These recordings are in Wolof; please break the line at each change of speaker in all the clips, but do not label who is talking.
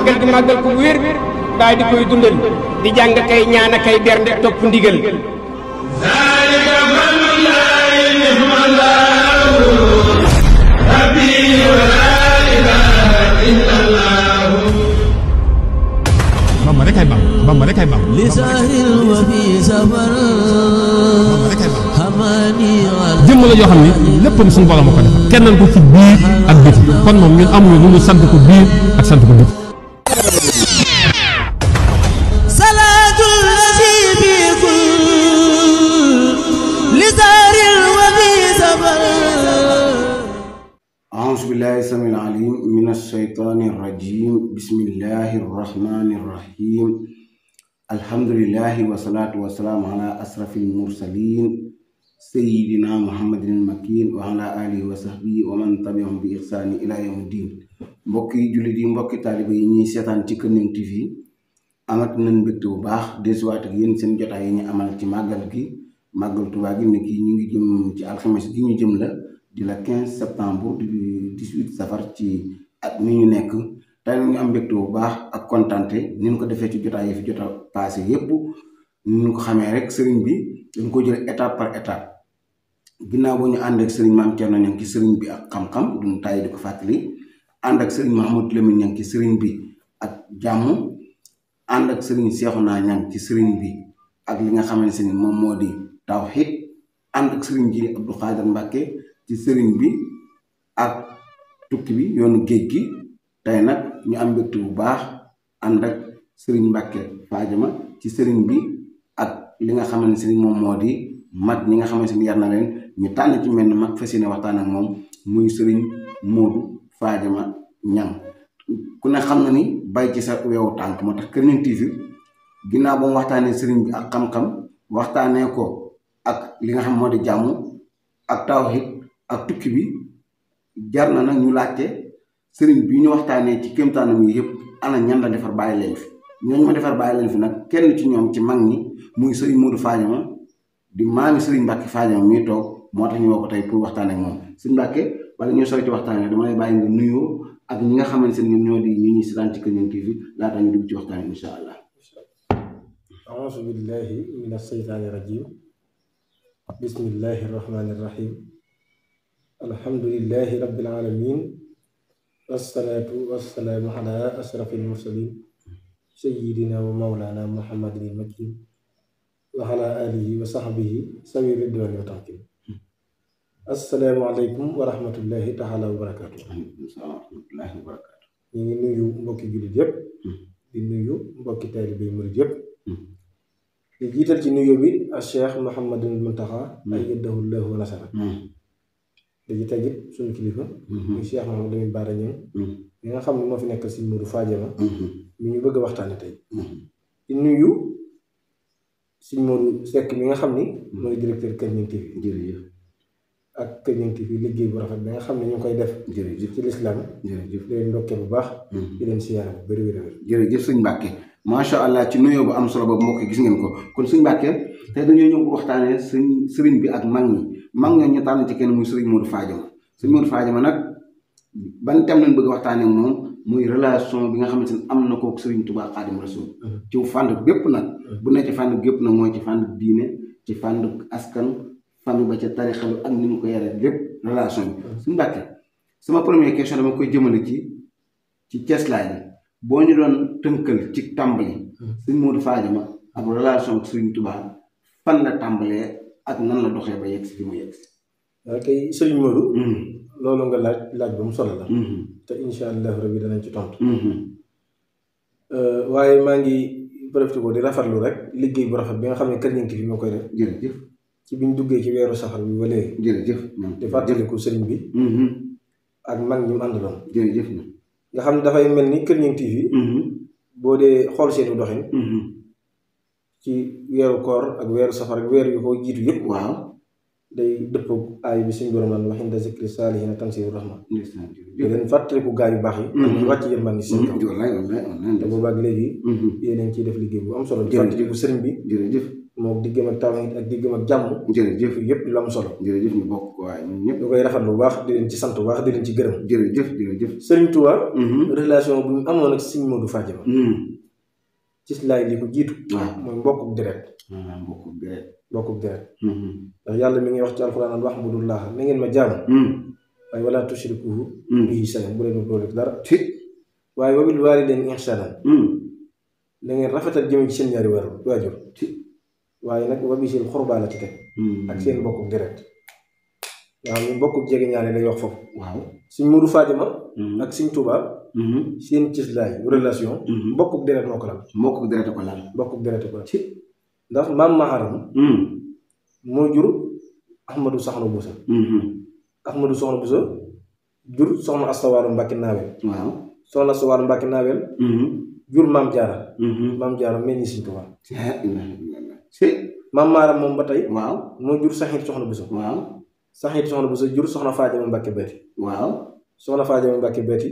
màggal gi màggal ko wér daal di koy dundal di jàng kay ñaan kay bernde topp ndigal
Bamba rek ay Bamba Bamba rek ay Bamba li sahil wa fi safar Bamba rek ay Bamba hamani wala jëmm la yoo xam ne léppam suñu borom ko defal kennal ko ci biir ak biti kon moom ñun amuñu lu ñu sant ko biir ak sant ko biti
salatul lazi bi kul li sahil wa fi safar
a'uuzu billahi samil alim minash shaytanir rajim bismillahir rahmanir rahim alhamdulillahi wa salatu wa salam ala asrafil mursalin sayyidina muhammadin makin wa ala alihi wa sahbihi wa man tabi'ahum bi ihsani ila yawmiddin mbokki jullit yi mbokki taalibe yi ñuy seetaan ci Kër TV amat nañ mbégte bu baax desuwaat ak yéen seen jotaay yi ñu amal ci màggal gi màggal Tuubaa gi ne kii ñu ngi jëm ci alxames gi ñu jëm la di la 15 septembre di 18 safar ci at mi ñu nekk tey ñu am mbégte bu baax ak kontante ni ñu ko defee ci jotaay yi fi jot a passé yépp ni ñu ko xamee rek sëriñ bi dañ ko jël étape par étape ginnaaw bu ñu ànd ak sëriñ Maam Thierno Niang ci sëriñ bi ak xam-xam duñ tàyyi di ko fàttali ànd ak sëriñ Mouhamadou Lamine Niang ci sëriñ bi ak jàmm ànd ak sëriñ Cheikhouna Niang ci sëriñ bi ak li nga xamante ni moom moo di tawhid ànd ak sëriñ ji Abdou Khadir Mbacke ci sëriñ bi ak tukki bi yoonu géej gi tey nag ñu am mbégte bu baax ànd ak sëriñ Mbacke Fadiama ci sëriñ bi ak li nga xamante ni moom moo di mag ñi nga xamante ni yar na leen ñu tànn ci mel ni mag fas yéene waxtaan ak moom muy sëriñ Modou Fadiama Niang ku ne xam na ni bay ci sa weewu tànk moo tax Kër TV ginnaaw ba mu waxtaanee sëriñ bi ak xam-xam waxtaanee ko ak li nga xam moo di jàmm ak tawhid ak tukki bi jar na nag ñu laajte sëriñ bi ñu waxtaanee ci kéemtaanam yi yëpp ana ñan la defar bàyyi leen fi ñooñu ma defar bàyyi leen fi nag kenn ci ñoom ci mag ñi muy sëriñ Modou Fadiama di maami sëriñ Mbacke Fadiama mii toog moo tax ñu woo ko tey pour waxtaan ak moom sëriñ Mbacke wala ñoo sori ci waxtaan dama lay bàyyi nga nuyoo ak ñi nga xamante ne ñoom ñoo di ñi ñuy seetaan ci Kër TV laata ñu dugg ci waxtaan insha allah.
a'uuzu billahi minash shaytaani rajiim bismillahi rahmaani rahiim alhamdulillahi rabbil aalamiin wassalaatu wassalaamu ala ashrafil mursaliin sayyidina wa mawlaana muhammadin al-makiin wa ala alihi wa sahbihi sawi ridwaani wa tamkiin. assalaamu aleykum wa rahmatullahi taala wa barakaatu. ñu ngi nuyu mbokki jullit yépp di nuyu mbokki taalibe yi murid yépp di jiital ci nuyu bi ak Cheikh Mouhamadul Muntaxa ayyadahu llaahu wa nasara di tegit suñu kilifa muy Cheikh Mouhamadou Lamine Bara Niang mi nga xam ne moo fi nekkal Sëriñ Modou Fadiama mi ñu bëgg a waxtaane tey di nuyu Sëriñ Modou Seck mi nga xam ni mooy directeur Kër TV jërëjëf ak Kër TV liggéey bu rafet bi nga xam ne ñu ngi koy def jërëjëf ci lislaam jërëjëf di leen ndokkee bu baax di leen siyaare bu bëri wér
jërëjëf sëñ Mbacke macha allah ci nuyoo bu am solo boobu mbokk gis ngeen ko kon sëñ Mbacke tey dañoo ñëw bu waxtaanee sëriñ bi ak mag ñi ñu tànn ci kenn muy sëriñ Modou Fadiama sëriñ Modou Fadiama nag ban thème lañ bëgg waxtaanee ak moom muy relation bi nga xamante ne am na ko sëriñ Touba Xaadimu Rasuul ci fànn bépp nag bu ne ci fànn gépp nag mooy ci fànn diine ci fànn askan famille ba ca tarixa bi ak ni mu ko yaree lépp relation bi suñu Mbàkke sama première question dama koy jëmale ci ceeslaay bi boo ñu doon tënkal ci tàmbali sëñ Modou Fadiama ak relation ak Sëriñ Tuubaa fan la tàmbalee ak nan la doxee ba yegg si fi mu yegg si.
ok Sëriñ Modou loolu nga laaj ba mu solo la te insha allah rabbi danañ ci tontu waaye maa ngi profité ko di rafetlu rek liggéey bu rafet bi nga xam ne Kër TV moo koy def jërëjëf ci biñ duggee ci weeru safar bi ba léegi jërëjëf di fàttaliku sëriñ bi ak mag ñi mu àndaloon
jërëjëf
nga xam ne dafay mel ni Kër TV boo dee xool seeni doxin ci weeru koor ak weeru safar ak weer yu ko jiitu yëpp waaw day dëppoo aay bi suñu borom naan wa inda zikri saalihiina tanziilu rahma di leen fàttaliku gaa yu baax yi ñu wàcc yërmande si te boobaak léegi yéen a ngi ciy def liggéey bu am solo di fàttaliku sëriñ bi jërëjëf moom diggam ak tawhid ak diggam ak jàmm.
jërëjëf
yëpp di lu am solo.
jërëjëf ñu bokk waaye ñun ñëpp.
ñu koy rafetlu bu baax di leen ci sant bu baax di leen ci gërëm.
jërëjëf jërëjëf.
Serigne Touba. relation bu ñu amoon ak Serigne Modou Fadiama. ci laay li ko jiitu.
waaw
mooy mbokkuk deret.
mbokkuk deret.
mbokkuk deret. ndax yàlla mi ngi wax ci alxuraan wax budullah na ngeen ma jaam. waaye wala tushrikuhu bihi shay'an bu leen doole dara. waaye wa bil waalidayni ihsaanan. na ngeen rafetal jëme ci seen ñaari waajur. waaye nag wa bisil xurbaa la ci teg. ak seen mbokkuk deret. nga xam ne mbokkuk jege ñaare lay wax foofu.
waaw
Serigne Modou Fadiama. ak Serigne Touba. seen cislaay relation. mbokkuk deret moo ko lal.
mbokkuk deret ko lal.
mbokkuk deret ko lal. ndax maam Maharam. moo jur Ahmadou Soxna Boussa. Ahmadou Soxna Boussa jur soxna Astawaalo Mbàkke Naawel.
waaw
soxna Astawaalo Mbàkke Naawel. jur maam Jaara. maam Jaara meññi Serigne Touba. maam Maharam moom ba tey.
waaw
moo jur Saxiit Soxna Boussa.
waaw
Saxiit Soxna Boussa jur soxna Fadiama Mbàkke Beeti.
waaw
soxna Fadiama Mbàkke Beeti.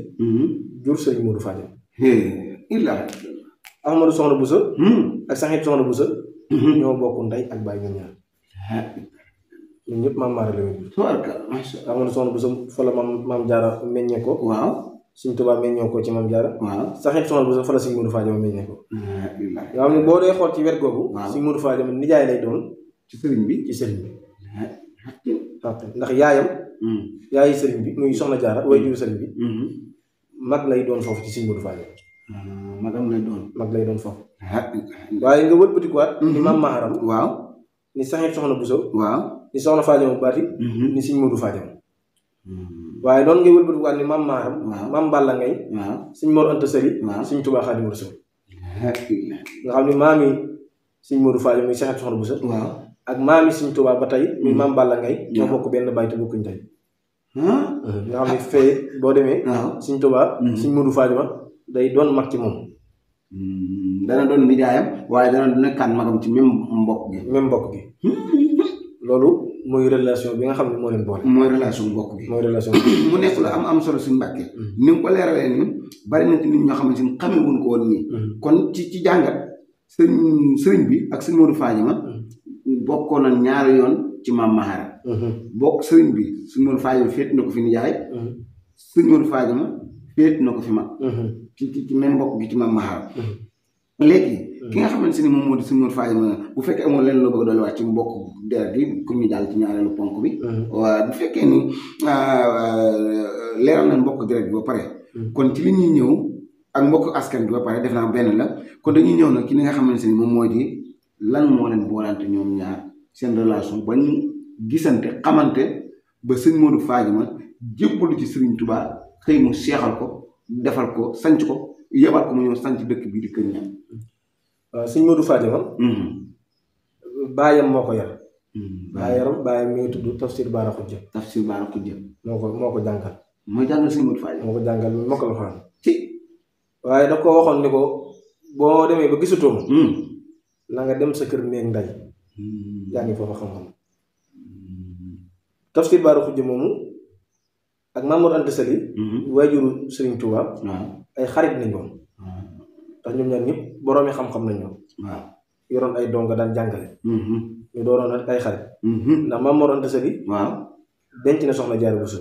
jur Serigne Modou Fadiama.
illa
Ahmadou Soxna Boussa. ak Saxiit Soxna Boussa. ñoo bokk ndey ak baay ñoom ñaar. ñun ñëpp maam Maara la ñu. Ahmadou Soxna Boussa fa la maam Jaara meññee ko.
waaw
Serigne Touba meññee ko ci maam Jaara.
waaw
Saxiit Soxna Boussa fa la Serigne Modou Fadiama meññee ko. nga xam ne boo dee xool ci wet googu.
waaw
Serigne Modou Fadiama nijaay lay doon.
ci sëriñ bi
ci sëriñ bi. ndax yaayam. yaayi sëriñ bi muy soxna Jaara way juru sëriñ bi. mag lay doon foofu ci Serigne Modou Fadiama.
magam lay doon.
mag lay doon foofu. waaye nga wëlbatikuwaat. ni maam Maharam.
waaw
ni Saxiit Soxna Boussa.
waaw
ni soxna Fadiama Baati. ni Serigne Modou Fadiama. waaye noonu ngay wëlbatikuwaat ni maam Maharam.
waaw
maam Balla Ngay.
waaw
Serigne Mor Anta Sali.
waaw
Serigne Touba Xaadimu Rasuul. nga xam ne maami Serigne Modou Fadiama muy Saxiit Soxna Boussa.
waaw
ak maami Serigne Touba ba tey muy maam Balla Ngay. ñoo bokk benn baay te bokkuñ tey. nga xam ne fee boo demee.
waaw
Serigne Touba. Serigne Modou Fadiama day doon mag ci moom.
dana doon nijaayam waaye dana nekkaan magam ci même mbokk gi.
même mbokk gi. loolu mooy relation bi nga xam ne moo leen boole.
mooy relation mbokk gi.
mooy relation
mu nekk lu am solo suñu Mbàkke. ni nga ko leeralee ni bari na ci nit ñoo xamante ni xamee wuñ ko woon nii. kon ci jàngat sëriñ bi ak sëriñ Modou Fadiama bokkoon na ñaari yoon ci maam Maharam. bokk sëriñ bi sëriñ Modou Fadiama féet na ko fi nijaay. sëriñ Modou Fadiama féet na ko fi mag. ci même mbokk gi ci maam Maharam. léegi ki nga xamante ni moom moo di sëriñ Modou Fadiama bu fekkee amoon leen loo bëgg a dolliwaat ci mbokk deret gi ku ñu jàll ci ñaareelu ponk bi. waaw bu fekkee ni leeral nañ mbokk deret bi ba pare. kon ci li ñuy ñëw ak mbokk askan bi ba pare def naa benn la kon dañuy ñëw nag ci li nga xamante ni moom mooy di lan moo leen boolante ñoom ñaar seen relation ba ñu gisante xamante ba sëriñ Modou Fadiama jébbalu ci Serigne Touba xëy mu seexal ko defal ko sanc ko yebal ko mu ñëw sanc dëkk bii di Kër Ñaŋ.
waaw Serigne Modou Fadiama. baayam moo ko yar. baayam mi ngi tudd Tafsir Baara Xujja.
Tafsir Baara Xujja.
moo ko jàngal.
mooy jàngal Serigne Modou Fadiama.
moo ko jàngal moo ko la xaan
ci.
waaye daf ko waxoon ni ko boo demee ba gisatoo ma. na nga dem sa kër néeg nday. yaa ngi foofa xam-xam. Tafsir Baara Xujja moomu ak Mamour Anta Sali. waajuru Serigne Touba. ay xarit nañ woon. ndax ñoom ñaar ñëpp boroomi xam-xam nañ ñoom.
waaw
yoroon ay donga daan jàngale. ñu dooroon ay xarit. ndax Mamour Anta Sali.
waaw
denc na soxna Jaara Buso.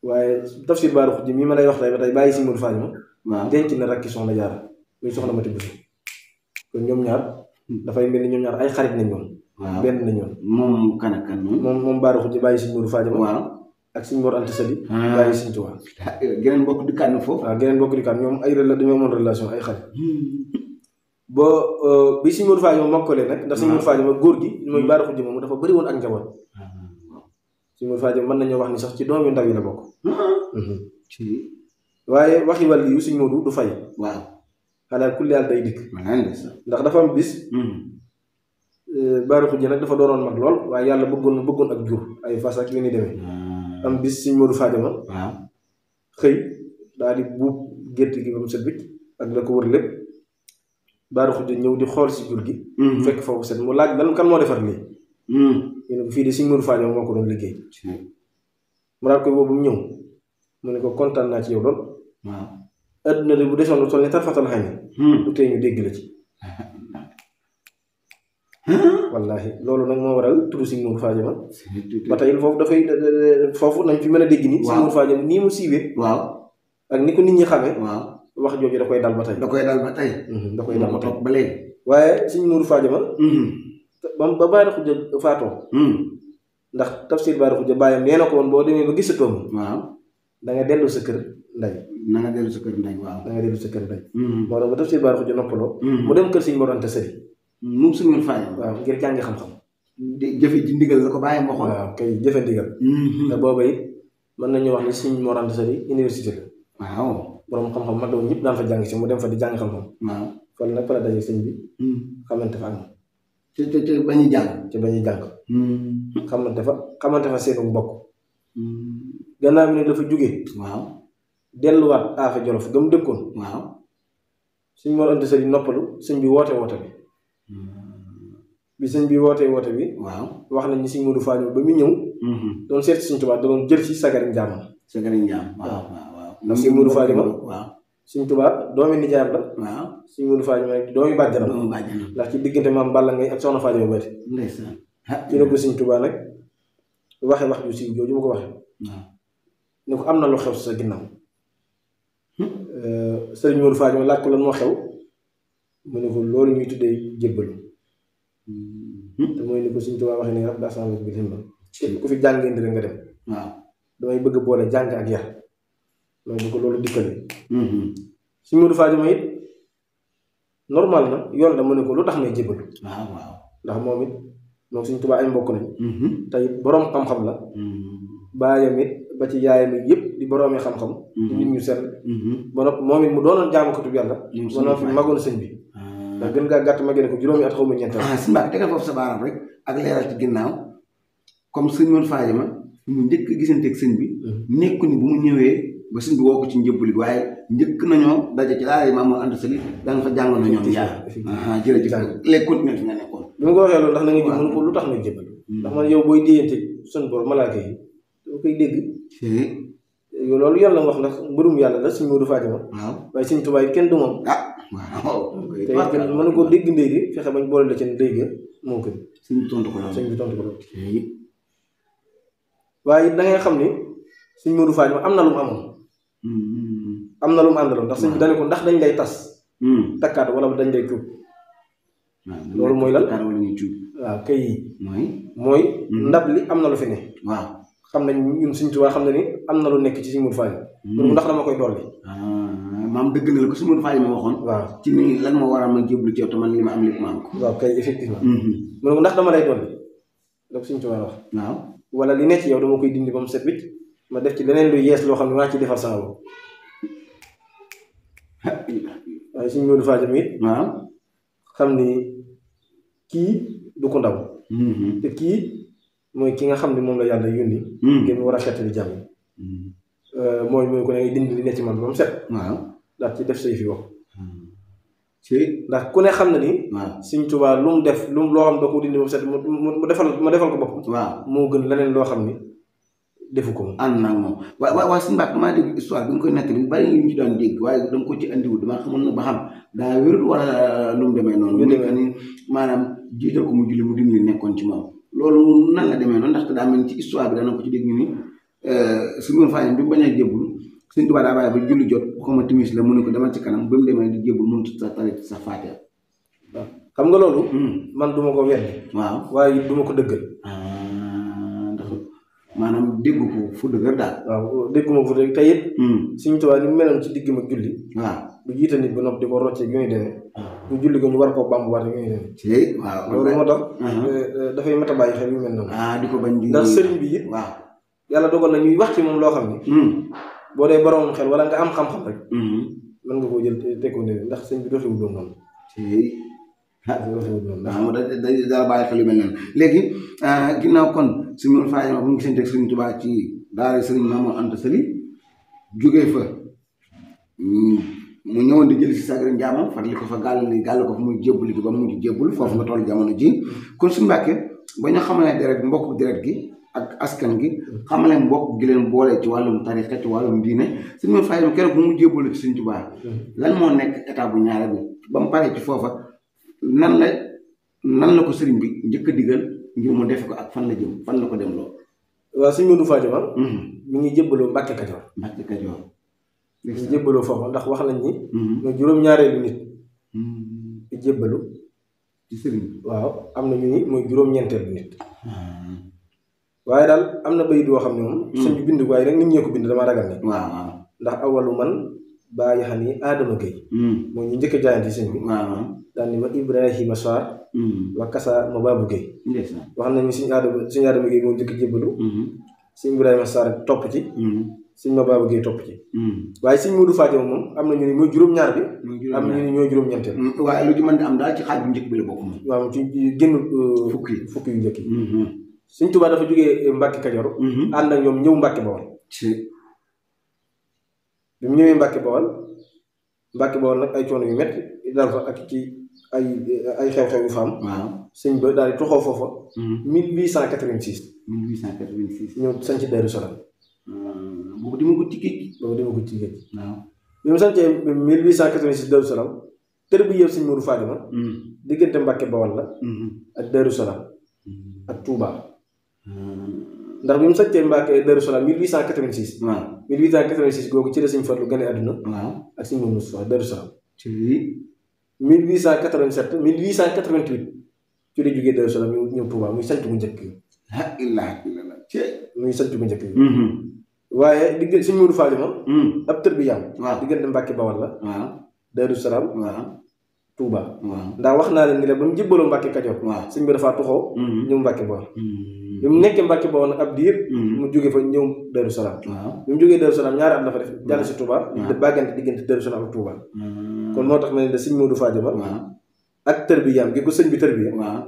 waaye Tafsir Baara Xujja mii ma lay wax tey ba tey bàyyi Serigne Modou Fadiama.
waaw
denc na rakki soxna Jaara muy soxna Mati Buso. kon ñoom ñaar dafay mel ni ñoom ñaar ay xarit nañ ñoom.
waaw
benn nañ ñoom.
moom kan ak kan
moom Baara Xujja bàyyi Serigne Modou Fadiama.
waaw
ak Serigne Mor Anta Sali. bàyyi Serigne Touba.
geneen bokk di kànn foofu.
waaw geneen bokk di kànn ñoom dañoo amoon relation ay xarit. boo bi Serigne Modou Fadiama mokkalee nag. ndax Serigne Modou Fadiama góor gi mooy Baara Xujja moom dafa bëri woon ak njaboot. Serigne Modou Fadiama mën nañoo wax ni sax ci doom yu ndaw yi la bokk. waaye waxi wàll yu Serigne Modou du fay.
waaw
xanaa kulli yàlla day dikk. ndax dafa am bis. Baara Xujja nag dafa doonoon mag lool waaye yàlla bëggoon ak jur ay fas ak yu ni demee. am bis Serigne Modou Fadiama.
waaw
xëy daal di buub gerte gi ba mu set wicc ak la ko wër lépp. Baara Xujja ñëw di xool si jur gi. fekk foofu set mu laaj lan kan moo defar lii. ñu ne ko fii de Serigne Modou Fadiama moo ko doon liggéey. mu daal koy boobu mu ñëw mu ne ko kontaan naa ci yow lool.
waaw
adduna de bu desoon lu toll ni tarfatal xañ. du tey ñu dégg la ci. wallahi loolu nag moo waral turu Sëñ Modou Fadiama ba tey foofu dafay foofu nañ fi mën a dégg ni Sëñ Modou Fadiama nii mu siiwee
waaw
ak ni ko nit ñi xamee
waaw
wax jooju da koy dal ba tey
da koy dal ba tey
da koy dal ba tey
toog ba léegi
waaye Sëñ Modou Fadiama ba Baara Xuja faatoo ndax tafsir Baara Xuja bàyyam nee na ko woon boo demee ba gisatoo ma
waaw
da nga dellu sa kër ndey
na nga dellu sa kër ndey waaw
da nga dellu sa kër ndey moo tax ba tafsir Baara Xuja noppaloo mu dem kër Sëñ Mor Anta Sali
moom Sëñ Modou Fadiama
waaw ngir jàngi xam-xam
jëfe ci ndigal la ko bàyyam waxoon
waaw kay jëfe ndigal te booba it mën nañu wax ni Sëñ Mor Anta Sali université la
waaw
borom xam-xam mag la woon ñëpp daan fa jàng si mu dem fa di jàng xam-xam
waaw
kon nag fa la daje sëñ bi xamante fa ak moom
te bañuy jàng
ci bañuy jàng xamante fa seenu mbokk gannaaw bi nag dafa jógee
waaw
delluwaat Afe Jolof ga mu dëkkoon
waaw
Sëñ Mor Anta Sali noppalu sëñ bi woote bi sëñ bi woote bi
waaw
wax nañ ni Sëñ Modou Fadiama ba muy ñëw doon seet si Sëñ Tuubaa da doon jël si sagari njaamam
waaw
ndax Sëñ Modou Fadiama
waaw
Sëñ Tuubaa doomi nijaayam la
waaw
Sëñ Modou Fadiama rek doomi bàjjanam ndax ci diggante maam Balla Ngay ak soxna Fadiama Bari
ndeysaan
ci la ko Sëñ Tuubaa nag waxe wax ju siiw jooju ma ko waxe ni ko am na lu xew sa ginnaaw Sëriñ Modou Fadiama laaj ko lan moo xew mu ne ko loolu ñuy tuddee jébbalu te mooy ni ko Sëñ Tuubaa waxee ne rab daa sama bi lim ku fi jàng indi rek nga dem
waaw
damay bëgg boole jàng ak yar mooy bu ko loolu dikkale Sëñ Modou Fadiama it normal na yoon la mu ne ko lu tax may jébbalu
waaw
ndax moom it moom Sëñ Tuubaa ay mbokk nañ te it boroom xam-xam la baayam it ba ci yaayam it yëpp di boroomi xam-xam di nit ñu sell ba noppi moom it mu doonoon jaamukatu yàlla ba noppi magoon sëñ bi ndax gën ngaa gàtt magee ne ko juróomi at xaw ma ñeent
si mbaa tegal foofu sa baaraam rek ak leeral ci ginnaaw comme Sëñ Modou Fadiama mu njëkk gisanteeg sëñ bi nekku ni bu mu ñëwee ba sëñ bi woo ko ci njëbbali waaye njëkk nañoo daje ci daara Maam Mor Anta Sali da nga fa jàngoon na ñoom yaa jërëjëf léegi continuer fi nga nekkoon
bi ma ko waxee loolu ndax na nga jëb mënu ko lu tax nga jébbalu ndax man yow booy déyante sun borom malaaka yi doo koy dégg yow loolu yàlla nga wax ndax mbërum yàlla la Sëñ Modou Fadiama waaye Sëñ Tuubaa it kenn du moom
waaw
te it mën koo dégg ndéyge fexe bañ boole la ci ndéyge moo gën
sëñ bi tontu ko loolu
waaye it da ngay xam ni Sëñ Modou Fadiama am na lu mu amoon am na lu mu àndaloon ndax sëñ bi dane ko ndax dañ lay tas takkaat wala dañ lay cuub loolu mooy lan waaw kay mooy ndab li am na lu fi ne
waaw
xam nañ ñun Sëñ Tuubaa xam na ni am na lu nekk ci Sëñ Modou Fadiama mu ndax dama koy dolli
maam dëgg na la ko Sëñ Modou Fadiama waxoon
waaw
ci ni lan moo waral ma jéblu ci yow te man li ma am lépp ma am ko
waaw kay effectivement mu ne ko ndax dama lay dolli donc Sëñ Tuubaa wax
waaw
wala li nekk ci yow dama koy dindi ba mu set wicc ma def ci leneen lu yees loo xam ne maa ci defar sama bopp waaye Sëñ Modou Fadiama it
waaw
xam ni kii du ko ndaw te kii mooy ki nga xam ne moom la yàlla yónni ngeen war a xettali jàmm mooy ko ne ngay dindi li nekk ci man ba mu set
waaw
ndax ci def say fi wax ndax ku ne xam na ni Sëñ Tuubaa lu mu def lu loo xam da ko dindi ba mu set mu defal ko boppam
waaw moo
gën leneen loo xam ni defu ko moom
ànd naa moom waa si mbàkk damaa dégg histoire bi nga koy nekk li bari ñu ci daan dégg waaye da nga ko ci andiwul damaa xamoon na ba xam daa wérul wala lu mu demee noonu mu nekk ni maanaam jiital ko mu julli mu dindi nekkoon ci moom loolu nan la demee noonu ndaxte daa mel ni ci histoire bi dana ko ci dégg ñu ni Sëñ Modou Fadiama bi mu bañ a jébbul Sëñ Tuubaa daa bàyyi ba julli jot xaw ma timis la mu ne ko demal ci kanam ba mu demee di jébbul mënut sa tarit sa faatiha
waaw xam nga loolu man duma ko weddi
waaw
waaye duma ko dëggal
ndax maanaam dégg ko fu dëgër daal
waaw dégguma fu dëgg te it Sëñ Tuubaa ni mu meloon ci digg mag julli
waaw
bu jiite nit ba noppi di ko roccee yu ñuy demee bu julli ko ñu war koo bambuwaat yu ñuy demee
ci waaw
loolu moo tax dafay mat a bàyyi xel yu mel noonu
di ko bañ di
ndax sëriñ bi it
waaw
yàlla dogal na ñuy wax ci moom loo xam ni boo dee borom xel wala nga am xam-xam rek mën nga koo jël tekko ne ndax sëñ bi doxewul doon noonu doxewul noonu
waaw daa bàyyi xel yu mel noonu léegi ginnaaw kon Sëñ Modou Fadiama bu mu gisante ak Sëriñ Tuubaa ci daara Sëriñ Maam Mor Anta Sali jógee fa mu ñëwoon di jël si sagari njaamam fàttali ko fa gàll ko fa muy jébbuli gi ba mu mujj jébbul foofu nga toll jamono ji kon su Mbàkke ba ñu xamalee deret mbokk deret gi ak askan gi xamalee mbokk gi leen boole ci wàllum tarixa ci wàllum diine Sëñ Modou Fadiama keroog bu mu jébbuli ci Sëriñ Tuubaa lan moo nekk état bu ñaare bi ba mu paree ci foofa nan la nan la ko sëriñ bi njëkk a digal ngir mu def ko ak fan la jëm fan la ko dem loo.
waaw sëñ Modou Fadima mi ngi jébbaloo Mbàkke Kajoor.
Mbàkke Kajoor.
mi ngi jébbaloo foofu ndax wax nañ ni. mooy juróom-ñaareelu nit. di jébbalu.
ci sëriñ bi.
waaw am na ñu ni mooy juróom-ñeenteelu nit. waaye daal am na bayit boo xam ne moom. sëñ bi bind waaye rek nit ñee ko bind dama ragal ni.
waaw
ndax awalu man bàyyi xam ni Adama Gueye. mooy ñu njëkk a jaayante sëñ bi.
waaw
daal ni wa Ibrahima Sarr. wa Kasa ma Babou Gueye. wax nañu suñu Adama Gueye moo njëkk a jébbalu. suñu Ibrahima Sarr topp ci. suñ ma Babou Gueye topp ci. waaye suñ Modou Fadima moom am na ñu ni mooy juróom-ñaar bi. am na ñu ni ñooy juróom-ñeenteel.
waaye lu ci mën di am daal ci xaaj bu njëkk bi la bokk moom.
waaw ci génn fukki yu njëkk yi. suñ Tuubaa dafa jógee Mbàkke Kajoor. ànd ak ñoom ñëw Mbàkke Bawol. bi mu ñëwee Mbàkke Bawol nag ay coono yu métti daal fa ak ci ay xew-xew yu fa am.
waaw
sëñ ba daal di toxoo foofa. 1886.
1886.
ñëw sanc Daaru Salaam.
boobu dama ko ci géej gi.
boobu dama ko ci géej gi.
waaw
bi mu sancee 1886 Daaru Salaam tër bi yëw sëñ Modou Fadima. diggante Mbàkke Bawol la. ak Daaru Salaam ak Touba. ndax bi mu sancee Mbàkke Daaru Salaam 1886.
waaw
1886 googu ci la sëñ Fallu gane àdduna.
waaw
ak sëñ Modou Moustapha Daaru Salaam.
ci
1887 1888 ci la jógee Daaru Salaam ñëw Touba muy sant bu njëkk yi.
la ilaha illallah.
muy sant bu njëkk yi. waaye digg sëñ Modou Fadima. ab tër bi yam.
waaw
diggante Mbàkke Bawol la.
waaw
Daaru Salaam.
waaw
Touba.
waaw
ndax wax naa leen ni la ba mu jébbaloo Mbàkke Kajoor.
waaw
sëñ bi dafaa tuxoo. ñëw Mbàkke Bawol. bi mu nekkee Mbàkke Bawol nag ab diir. mu jóge fa ñëw Daaru Salaam.
waaw
bi mu jógee Daaru Salaam ñaari at la fa def jàll si Touba. di bàggante diggante Daaru Salaam ak Touba. kon moo tax ma ne la sëñ Modou Fadima.
waaw
ak tër bi yam gi ko sëñ bi tër bi.
waaw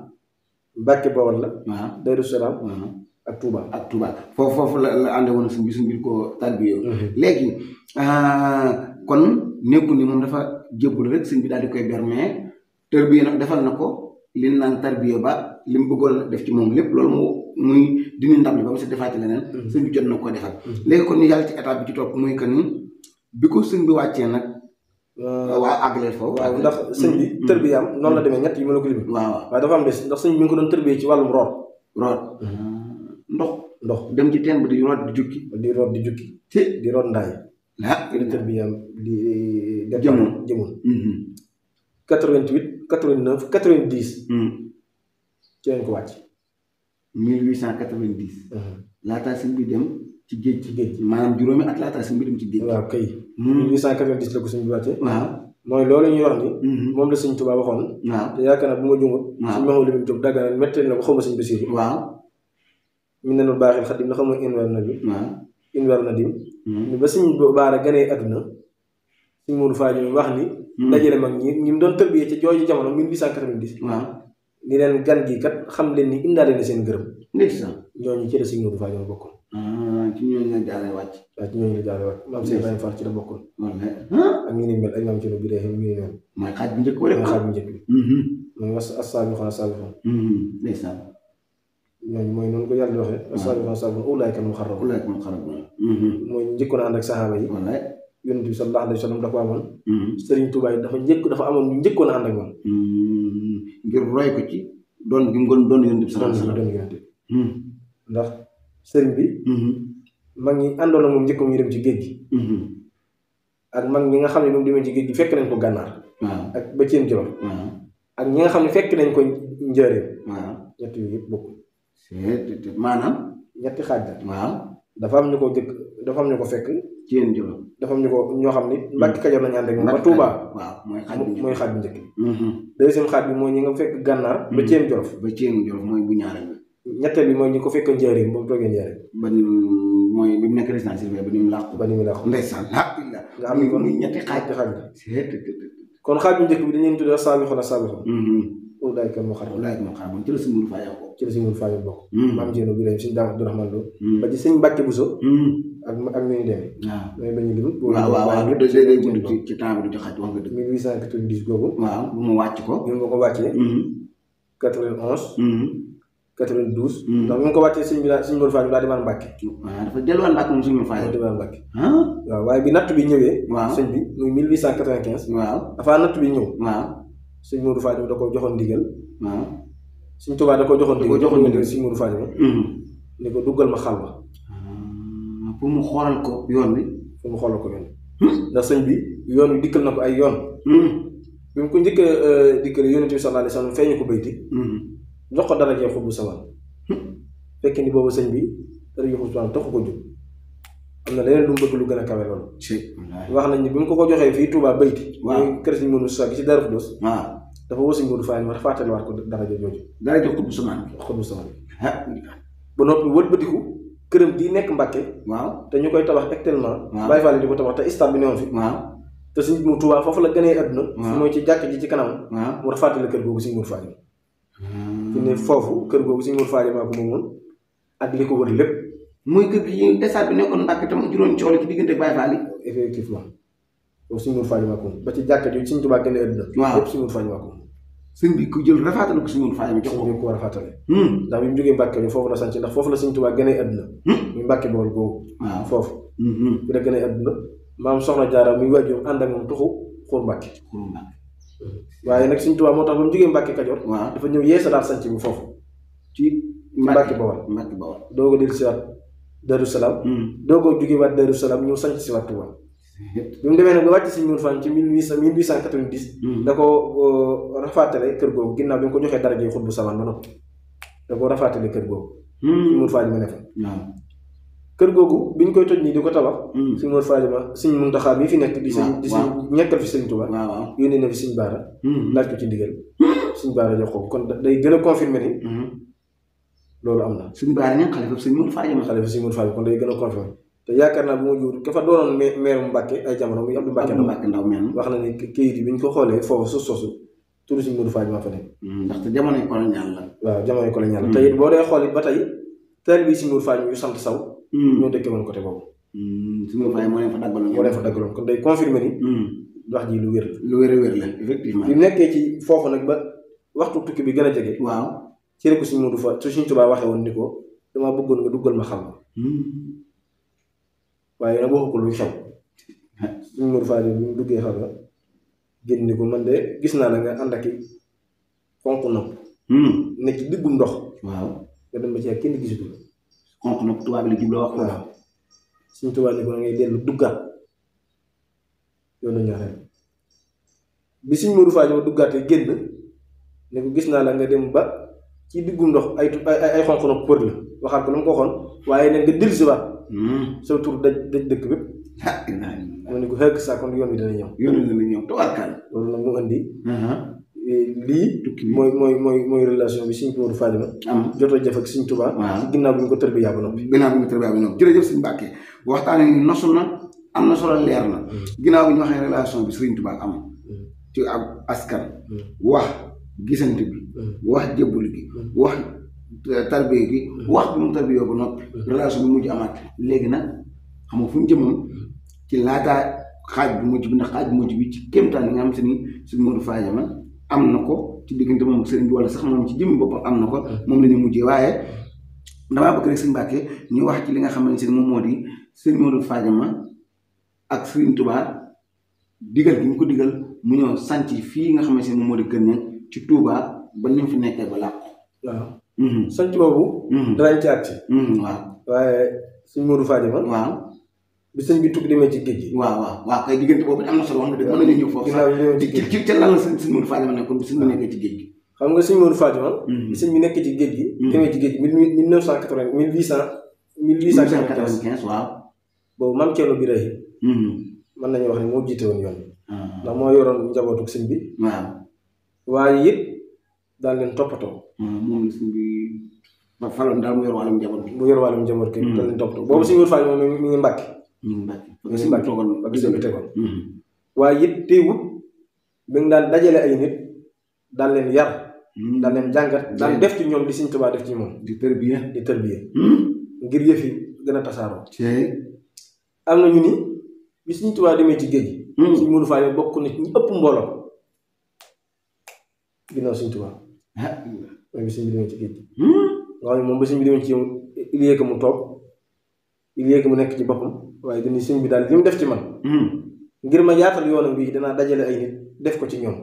Mbàkke Bawol la.
waaw
Daaru Salaam.
waaw
ak Touba.
ak Touba foofu la ànde woon suñ bi ko tarbiyoo. léegi kon nekku ni moom dafa jébbalu rek sëñ bi daal di koy ber mais tarbiya nag defal na ko li naan tarbiya ba li mu bëggoon def ci moom lépp loolu muy dindi ndam li ba mu si defaati leneen. sëñ bi jot na ko defal. léegi kon ni yàlla ci étape bi ci topp muy que ni bi ko sëñ bi wàccee nag. waaw àggaleel foofu.
waaw ndax sëñ bi tërbiyaam noonu la demee ñett yi ma la ko limee.
waaw
waaye dafa am des ndax sëñ bi mi ngi ko doon tërbiyee ci wàllum root. ndox
dem ci teen ba di root di jukki.
di root di jukki. di root ndaay. di tërbiyaam di. jëmoon 88 89 90. ci lañ ko wàcc.
1890. laataa sëñ bi dem ci géej. maanaam juróomi at laataa sëñ bi dem ci géej.
waaw kay. 1890 la ko sëñ bi wàccee.
waaw
mooy loolu ñuy wax ni. moom la sëñ Tuubaa waxoon.
waaw
te yaakaar naa bu ma jumut.
waaw
sëñ Mamadou Lamine Diop dagg na métti na ko xaw ma sëñ Basiiru.
waaw.
mi ne la baaxil xadim na xam nga inwar na bi.
waaw
inwar na dim. ni ba sëñ Baara ganee àdduna. sëñ Modou Fadima wax ni. dajale mag ñi mu doon tërbiyee ci jooju jamono 1890.
waaw
ni leen gan gi kat xam leen ni indaale na seen gërëm.
ndeysaan.
ñooñu ci la sëñ Modou Fadima bokkoon.
ci ñooñu la jaaree wàcc.
waaw ci ñooñu la jaaree wàcc maam Cheikh Ibrahima Fall ci la bokkoon.
wallaay.
ak ñi ni mel ak maam Thierno Birahim ñu ne noonu.
mooy xaaj bu njëkk ba rek.
mooy xaaj bu njëkk bi. mooy as-saabixuuna as-saabiquun.
ndeysaan.
ñooñu mooy noonu ko yàlla di waxee. as-saabixuuna as-saabiquun ulaa'ika al-muqarrabuun.
ulaa'ika al-muqarrabuun.
mooy njëkkoon a ànd ak saxaaba yi.
wallaay.
Yonent bi sallallahu alayhi wa sallam da ko amoon. Sëriñ Tuubaa yi dafa amoon ñu njëkkoon a ànd ak moom.
ngir roy ko ci doon gi mu doon Yonent bi sallallahu alayhi wa sallam.
doon Yonent bi. ndax sëriñ bi. mag ñi àndoon ak moom njëkkoon ñu dem ci géej gi. ak mag ñi nga xam ne moom demee ci géej gi fekk nañ ko gànnaar.
waaw
ak ba Ceen Jolof.
waaw
ak ñi nga xam ne fekk nañ ko njëriñ.
waaw
ñett yooyu yëpp bokkul.
c'est maanaam.
ñetti xaaj la.
waaw
dafa am ñu ko jëkk dafa am ñu ko fekk.
Ceen Jolof.
dafa am ñu ko ñoo xam ni Mbàkke Kajoor nañu ànd ak moom ba Touba.
waaw mooy xaaj bu njëkk
bi. deuxième xaaj bi mooy ñi nga fekk gànnaar. ba Ceen Jolof.
ba Ceen Jolof mooy bu ñaareel bi.
ñetteel bi mooy ñi ko fekk njëriñ ba mu toogee njëriñ.
ba ni mooy bi mu nekk résidence surveillée ba ni mu làqu.
ba ni mu làqu.
ndeysaan alhamdulilah.
nga xam ni kon
muy ñetti xaaj
la.
c'est
kon xaaj bu njëkk bi dañu leen tuddee as-saabixuuna as-saabiquun. ulaa'ika al-muqarrabuun.
ulaa'ika al-muqarrabuun ci la sëñ Modou Fadima bokk.
ci la sëñ Modou Fadima bokk. maam Thierno Birahim sëñ Daam Abdourahmane Lo. ba ci sëñ Mbàkke Buso. ak ñu ni demee.
waaw
mooy ba ñu lim.
waaw day gudd ci temps bi du ci xaj wax nga dëgg.
1890 googu.
waaw bu mu wàcc ko.
bi mu ko wàccee. 91. 92. ndax bi mu ko wàccee sëñ Modou Fadima daal di mën Mbàkke.
waaw dafa delluwaat Mbàkke moom suñu Fadima.
dafa di Mbàkke.
waaw
waaye bi natt bi ñëwee.
waaw
sëñ bi muy 1895.
waaw
dafa natt bi ñëw.
waaw
sëñ Modou Fadima da ko joxoon ndigal.
waaw
Sëñ Tuubaa da ko joxoon
ndigal
Sëñ Moodu Fadima ni ko duggal ma xalwa
pour mu xoolal ko yoon bi ndax sëñ bi yoon wi dikkal na ko ay yoon bi mu ko njëkk dikkal Yonent bi sallallahu alayhi wa sallam feeñu ko bayti jox ko dara jee xutbu samaan fekk ni boobu sëñ bi dara jee xutbu samaan taxu ko jóg am na leneen lu mu bëgg lu gën a kawe loolu wax nañ ni bi mu ko joxee fii Touba bayti muy kër Sëñ Moodu Sa gi ci Daaru Xudoos dafa woo Sëñ Moodu Fadima dafa fàttaliwaat ko dara jooju dara jee xutbu samaan ba noppi wëlbatiku këram di nekk Mbàkke te ñu koy tabax actuellement Baay Faal di ko tabax te stade bi newoon fi te Sëñ Moodu Tuubaa foofu la gënee àdduna fi mooy ci jàkk ji ci kanam mu fàttali kër googu Sëñ Moodu Fadima fi ne foofu kër googu Sëñ Moodu Fadima ko moomoon ak li ko wër lépp mooy kër gi stade bi nekkoon Mbàkke tam juróom coole ci diggante Baay Faal yi effectivement foofu Sëñ Moodu Fadima ko ba ci jàkk ji Sëñ Tuubaa gënee àdduna lépp Sëñ Moodu Fadima ko sëñ bi ku jël rafaatale ko Sëñ Moodu Fadima jox ko war a fàttale ndax bi mu jógee Mbàkke bi foofu la sanc ndax foofu la Sëñ Tuubaa gënee àdduna muy Mbàkke Bawol googu foofu fi la gënee àdduna maam Soxna Jaara muy waajur ànd ak moom tuxu Xur Mbàkke waaye nag Sëñ Tuubaa moo tax ba mu jógee Mbàkke Kajoor dafa ñëw yeesalaat sanc bi foofu ci Mbàkke Bawol doo ko del si waat Daaru Salaam doo ko jógee waat Daaru Salaam ñëw sanc si waat Tuubaa bi mu demee nag ba wàcc Sëñ Moodu Fadima ci 1890 da ko rafaatale kër googu ginnaaw bi mu ko joxee dara ji xutbu samaan ba noppi da ko rafaatale kër googu Sëñ Moodu Fadima ne fa kër googu bi ñu koy toj nii di ko tabax Sëñ Moodu Fadima Sëñ Muntaxaa bi fi nekk di sëñ ñekkal fi Sëñ Tuubaa yónnee na fi Sëñ Baara laaj ko ci ndigal Sëñ Baara jox ko kon day gën a confirmer ni loolu am na Sëñ Baara ña xalifa Sëñ Moodu Fadima kon day gën a confirmer te yaakaar naa bu ma juur ka fa doonoon maire mu Mbàkke ay jamono muy Abdou Mbàkke Ndaw wax na ni kayit yi bi ñu ko xoolee foofu sosu turu Sëñ Moodu Fadima fa nekk ndaxte jamonoy colonial la waaw jamonoy colonial la te it boo dee xool it ba tey teel bi Sëñ Moodu Fadima yu sant Saw ñoo dëkkee woon côté boobu Sëñ Moodu Fadima moo leen fa daggaloon kon day confirmer ni wax ji lu wér la effectivement bi nekkee ci foofu nag ba waxtu tukki bi gën a jege ci rek Sëñ Moodu Fadima su Sëñ Tuubaa waxee woon ni ko damaa bëggoon nga duggal ma xam waaye nag waxu ko luy xew Sëñ Moodu Fadima bi mu duggee xam nga génn ni ko man de gis naa la nga ànd ak i xonq nopp nekk ci diggum ndox nga dem ba ci ak kenn gisutu la xonq nopp tubaab bi la jub la wax waaw Sëñ Tuubaa ni ko ngay dellu duggaat yoonu ñaareel bi Sëñ Moodu Fadima duggaatee génn ne ko gis naa la nga dem ba ci diggum ndox ay xonq nopp për la waxaat ko na mu ko waxoon waaye ne nga dellusiwaat sa tur daj dëkk bépp moo ne ko xëgg saa kon yoon wi dana ñëw tawarkaal loolu nag mu indi lii mooy relation bi Sëñ Moodu Fadima am jotoo jëf ak Sëñ Tuubaa ci ginnaaw bi ñu ko tërbiyaa ba noppi jërëjëf Sëñ Mbàkke waxtaan ni nosu na am na solo leer na ginnaaw bi ñu waxee relation bi Sëñ Tuubaa am ci ab askan wax gisante bi wax jébbul gi wax tarbiya gi wax bi mu tarbiyoo ba noppi relation bi mujj amaat léegi nag xam nga fu ñu jëmoon ci laataa xaaj bu mujj bi ndax xaaj bu mujj bi ci kéemtaan yi nga xam se ni Sëñ Moodu Fadima am na ko ci diggante moom ak sëriñ bi wala sax moom ci jëmmi boppam am na ko moom la ñu mujjee waaye damaa bëgg rek Sëñ Mbàkke ñu wax ci li nga xamante ne moom moo di Sëñ Moodu Fadima ak Sëriñ Tuubaa digal gi ñu ko digal mu ñëw sanc fii nga xamante ne moom moo di Kër Ñaŋ ci Tuubaa ba ni mu fi nekkee ba làqu waaw sanc boobu danañ ci àgg waaye Sëñ Moodu Fadima bi sëñ bi tukki demee ci géej gi waaw kay diggante boobu am na solo wax nga dëgg mën nañu ñëw foofu ci ca lan la Sëñ Moodu Fadima nekkoon bi sëñ bi nekkee ci géej gi xam nga Sëñ Moodu Fadima bi sëñ bi nekkee ci géej gi demee ci géej gi 1980 1895 boobu Maam Cerno Birahim mën nañu wax ne moo jiite woon yoon ndax moo yoroon njabootu sëñ bi waaye it daal leen toppatoo moom la sëñ bi faloon daal mu yor wàllum njaboot gi daal leen toppatoo boobu Sëñ Moodu Fadima moom mi ngi Mbàkke tegoon waaye it teewut bi nga daan dajale ay nit daan leen yar daan leen jàngat daan def ci ñoom di Sëñ Tuubaa def ci moom di tërbiya ngir yëf yi gën a tasaaroo am na ñu ni bi Sëñ Tuubaa demee ci géej gi Sëñ Moodu Fadima bokk na ci ñu ëpp mbooloo ginnaaw Sëñ Tuubaa mooy bi sëñ bi demee ci géej gi nga xam ne moom ba sëñ bi demee ci yow il y a que mu toog il y a que mu nekk ci boppam waaye dañuy sëñ bi daal li mu def ci man ngir ma yaatal yoonam bi danaa dajale ay nit def ko ci ñoom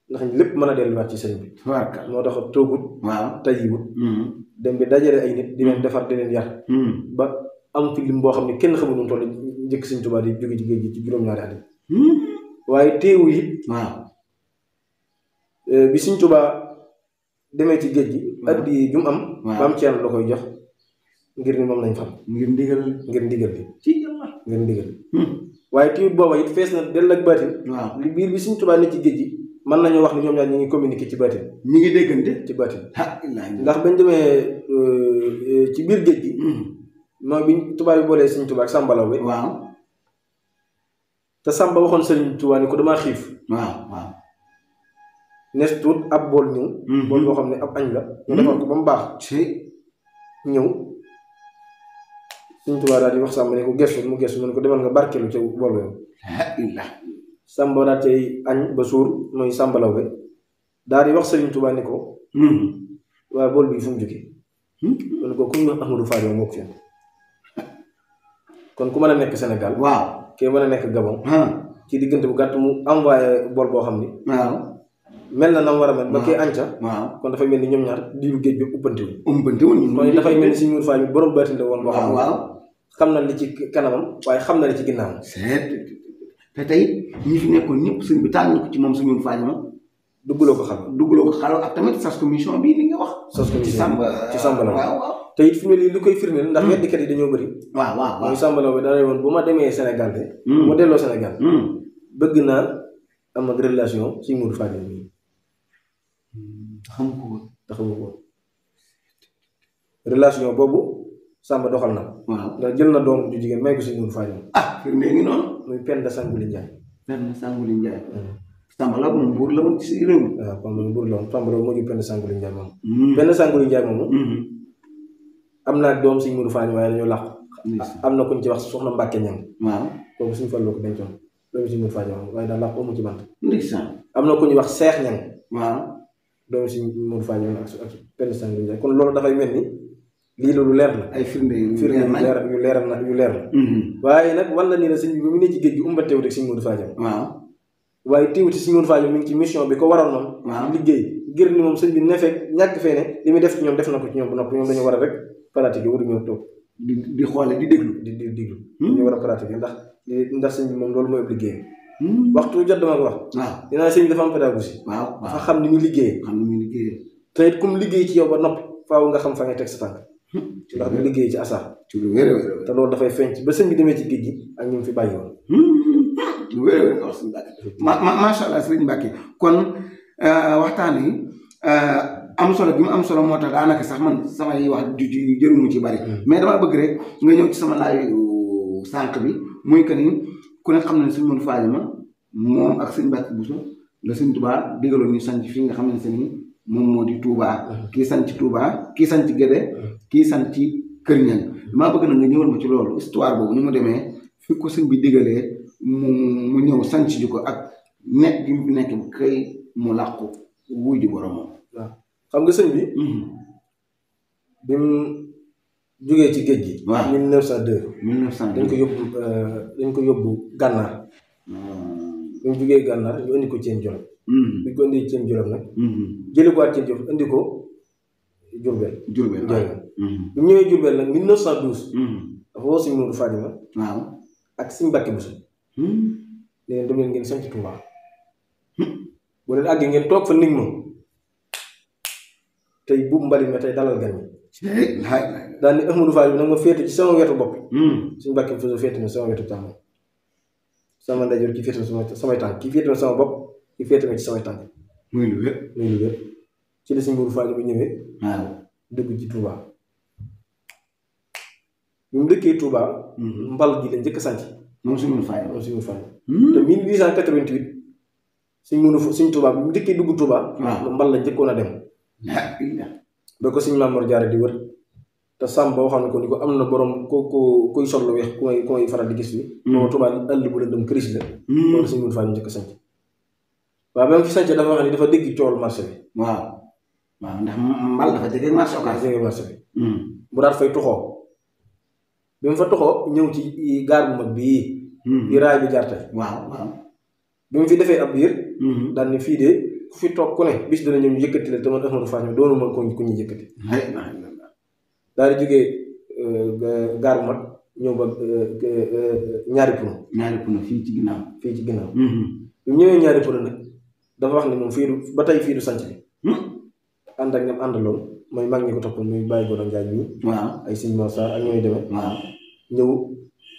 ndax lépp mën a delluwaat ci sëriñ bi.
tubaarkalla
moo tax toogut.
waaw
tayyiwut. dem bi dajale ay nit di leen defar di leen yar. ba am fi lim boo xam ne kenn xamul nu mu toll njëkk Sëriñ Tuubaa di jóge ci géej gi ci juróom-ñaari at. waaye teewu it.
waaw.
bi Sëriñ Tuubaa demee ci géej gi. addi ju mu am.
waaw
ba am ceen la koy jox ngir ni moom lañ xam.
ngir ndigal
bi.
ci yàlla.
ngir ndigal. waaye teewut booba it fees na dell ak baatin.
waaw
li biir bi Sëriñ Tuubaa ne ci géej gi mën nañoo wax ni ñoom ñaar ñu ngi communiquer ci baatin.
ñu ngi déggante
ci baatin.
ndax
ndax bañ demee ci biir géej gi. mooy biñ tubaab yi boolee Sëriñ Tuubaa ak Sàmba Lawbe.
waaw.
te Sàmba waxoon Sëriñ Tuubaa ni ko damaa xiif.
waaw.
nes tuut ab bool ñëw. bool boo xam ne ab añ la. ñu defar ko ba mu baax. ñëw Sëriñ Tuubaa daal di wax Sàmba ne ko gestu mu ne ko demal nga barkeelu ca bool ba yow. Sàmba daal cay añ ba suur mooy Sàmba Lawbe daal di wax Sëriñ Tuubaa ni ko. waaye bool bi fu mu jógee. mu ne ko ku ñu wax Ahmadou Fadio moo ko fi kon ku mën a nekk Sénégal.
waaw
kii mën a nekk Gabon. ci diggante bu gàtt mu envoyé bool boo xam ni.
waaw.
mel na nam war a mel. ba kii ànca.
waaw
kon dafay mel ni ñoom ñaar diiru géej bi uppante wuñ.
kon
dafay mel ni si ñuur faa ñu borom baatin la woon. boo xam ne
waaw.
xam na li ci kanamam waaye xam na li ci ginnaawam.
te tey ñi fi nekkoon ñëpp sëñ bi tànn ko ci moom suñu Fadio
dugguloo ko xal
ak tamit sas commission bii li nga wax.
sas commission ci Sàmba Lawbe.
waaw.
te it fi mu ne lii lu koy firndeel ndax weddikat yi dañoo bëri.
waaw.
mooy Sàmba Lawbe daa woon bu ma demee Sénégal de. bu ma delloo Sénégal. bëgg naa am ak relation ci Mourou Fadio bi. taxawu ko relation boobu Sàmba doxal na ko.
waaw
ndax jël na doom ju jigéen may ko si Mourou Fadio.
firnde ngi noonu.
muy Penda Sanguli Njaay.
Sàmba Lawbe moom buur la woon ci réew mi.
waaw kon moom buur la woon Sàmba Lawbe moo jur Penda Sanguli Njaay moom. Penda Sanguli Njaay moomu. am naa doom si Mourou Fadio waaye dañoo làqu. am na ku ñu ci wax soxna Mbàkke Ñaŋ.
waaw
kooku suñu Fallu ko dencoon doomu si Mourou Fadio waaye daal làqu amu ci bant.
ndeysaan.
am na ku ñu wax Seex Ñaŋ.
waaw
doomu si Mourou Fadio ak Penda Sanguli Njaay kon loolu dafay mel ni lii lu leer la.
ay firnde yu
leer la. waaye nag wala ni la sëñ bi ba mu ne ci géej gi umbateewut ak si Mourou Fadio.
waaw
waaye teewuti si Mourou Fadio mi ngi ci mission bi ko waroon noonu.
waaw
liggéey ngir ni moom sëñ bi ne fekk ñàkk fee ne li muy def ci ñoom def na ko ci ñoom bu noppi ñoom dañu war a rek pratique waru ñëw toog
di xoole di déglu
di déglu dañu war a pratique ndax sëñ bi moom loolu mooy liggéey waxtu jot dama ko wax
waaw
dinaa sëñ bi dafa am pédagogie
waaw
dafa xam ni muy liggéey te it comme liggéey ci yow ba noppi faaw nga xam fa ngay teg sa tànk ndax du liggéey ci asaar
ci lu wér
te loolu dafay feeñ ba sëñ bi demee ci géej gi ak ñu fi bàyyi woon
lu wér nga wax sëñ Mbàkke macha allah sëñ Mbàkke kon waxtaan yi am solo bi mu am solo moo tax daanaka sax man samay wax jërumu ci bari mais dama bëgg rek nga ñëw ci sama laaj sànq bi muy que ni ku ne xam na ne sëñ Mourou Fadio moom ak sëñ Mbàkke Buso la sëñ Tuubaa digaloon ñu sanc fi nga xamante ni moom moo di Touba kii sanc Touba kii sanc Gédé kii sanc Kër Ñaŋ damaa bëgg na nga ñëwal ma ci loolu histoire boobu ni mu demee fi ko sëñ bi digalee mu ñëw sanc ji ko ak nekk gi mu nekk kay mu làqu wuy ji boromam.
waaw xam nga sëñ bi bi mu jógee ci géej gi.
waaw
1902. dañ ko yóbbu gànnaar. bi mu jógee gànnaar ñu indi ko Ceen Jolof. bi ñu ko indi Ceen Jolof nag. jëlee ko waat Ceen Jolof indi ko Jurbel. bi mu ñëwee Jurbel nag 1912. dafa woo sëñ Mourou Fadio
waaw
ak sëñ Mbàkke Buso. ne leen dem leen ngeen sanc Touba. bu leen àggee ngeen toog fa nit ma tey buubu mbalit ma tey dalal gan ñi. daal ni Ahmadou Fadio nag ma féete ci sama wetu bopp. suñu Mbàkke Buso féete na sama wetu càmmoñ sama ndeyjoor ki féete na samay tànk ki féete na sama bopp ki féete na ci samay tànk.
muy lu wér.
ci la suñu Mourou Fadio bi ñëwee.
waaw
dëgg ci Touba. bi mu dëkkee Touba. mbal gi la njëkk a sanc.
moom suñu Fadio.
te 1888 suñ Touba bi mu dëkkee dugg Touba. mbal la njëkkoon a dem. ba ko suñ Mamoor Jaara di wër te Sàmba waxoon na ko ni ko am na borom kuy sol lu weex ku may faral di gis bi. moom Touba àll bu la dem këris la. loolu suñ Mourou Fadio njëkk a sanc. waaw ba mu fi sanc dafa wax ni dafa dégg coowal marché bi.
waaw ndax mbal dafa jege marché
bi. mu daal fay toxoo. bi mu fa toxoo ñëw ci gaar bu mag bii. bi raay bi jaar tey.
waaw
bi mu fi defee ab biir. daal ni fii de ku fi toog ku ne bis dana ñëw ñu yëkkati la te man Ahmadou Faty doonu ma ku ñu yëkkati daal di jógee gaar bu mag ñëw ba ñaari puno
fii ci ginnaaw
bi mu ñëwee ñaari puno nag dafa wax ne moom fii du ba tey fii du sanc bi ànd ak ñoom àndaloon mooy mag ñi ko toppoon muy bàyyi Gora Njaay bi
waaw
ay Sëñ Mor Sarr ak ñooy demee
waaw
ñëw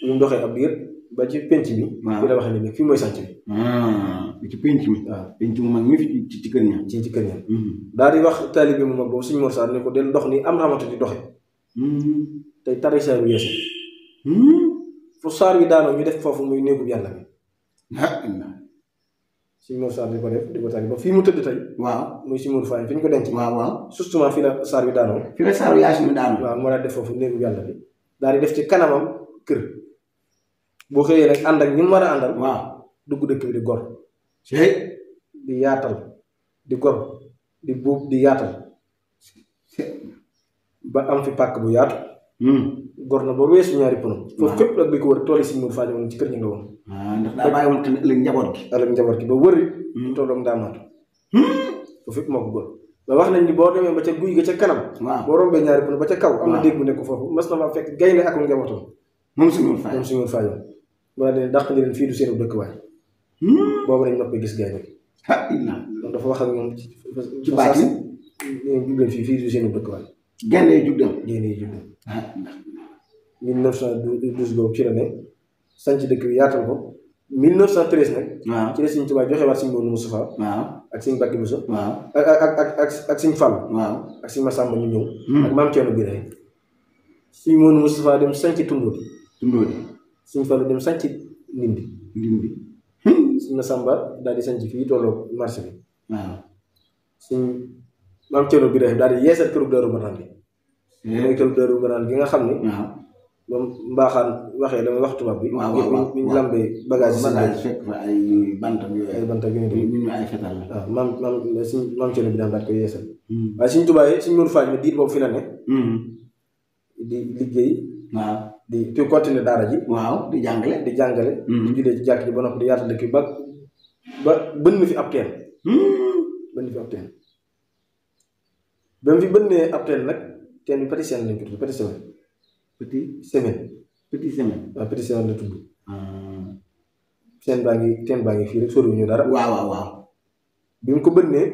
ñu mu doxee ab diir ba ci penc bi fii la waxee ne fii mooy sanc bi
ci penc mi waaw penc mu mag mi fi ci kër ña
ci kër ña daal di wax taalibe mu mag boobu Sëñ Mor Sarr ne ko del dox ni am ramatu di doxe tey tari saaru yeese fu saar wi daanoo ñu def foofu muy néegub yàlla bi Sëñ Mor Sarr di ko def di ko tari ba fii mu tëdd tey
waaw
muy Sëñ Modou Faty fi ñu ko denc
waaw
justement fii la saar wi daanoo
fi la saaru yaasin daanoo
waaw moo daal def foofu néegub yàlla bi daal di def ci kanamam kër boo xëyee nag ànd ak ñi mu war a àndal
waaw
dugg dëkk bi di gor
di
yaatal di gor di buub di yaatal ba am fi pàkk bu yaatu gor na ba weesu ñaari puno foofu fépp nag li ko wër tool yi Sëñ Modou Faty woon ci kër ñi nga woon
ndax daa bàyyi woon tamit ëllëg njaboot gi
ba wëri tolloog ndaamaatu foofu fépp moo ko gor ba wax nañ ni boo demee ba ca guy ga ca kanam boo rombee ñaari puno ba ca kaw am na dégg bu nekk foofu mas na fa fekk gaynde ak njabootam
moom Sëñ Modou
Faty mu ne dàq ni leen fii du seenu dëkkuwaay boobu lañ noppee gis gaynde gi dafa wax ak ñoom ci baatin jub leen fii du seenu dëkkuwaay
gaynde yi jug dem
1912 boobu ci la ne sanc dëkk bi yaatal ko 1913 nag ci la Sëñ Tuubaa joxe waat Sëñ Moodu Mustafaa ak Sëñ Mbàkke Buso ak Sëñ Fallu ak Sëñ Masamba ñu ñëw ak Maam Ceerno Birahim Sëñ Moodu Mustafaa dem sanc Tundóodi Sëñ Fallu dem sanc Ndindi Sëñ Masamba daal di sanc fii tolloo marché bi Sëñ Maam Ceerno Birahim daal di yeesal këru Daaru Marnaan bi mooy këru Daaru Marnaan gi nga xam ne moom mbaaxaan waxee damay wax tubaab bi bi ñu lambee bagage
fekk fa ay bantam yooyu ñu ay fetal la
waaw maam Ceerno bi daal daal koy yeesal waaye Sëñ Tuubaa yi Sëñ Modou Faty ma diir boobu fi la ne di liggéey di continuer daara ji
di jàngale
di jullee ci jàkk ji ba noppi di yaatal dëkk bi ba bënn fi ab teen ba mu fi bënnee ab teen nag teen bi Petit Sène lañ ko tudd Petit Sène waaw Petit Sène la tudd teen baa ngi fii rek soriwuñu dara bi mu ko bënnee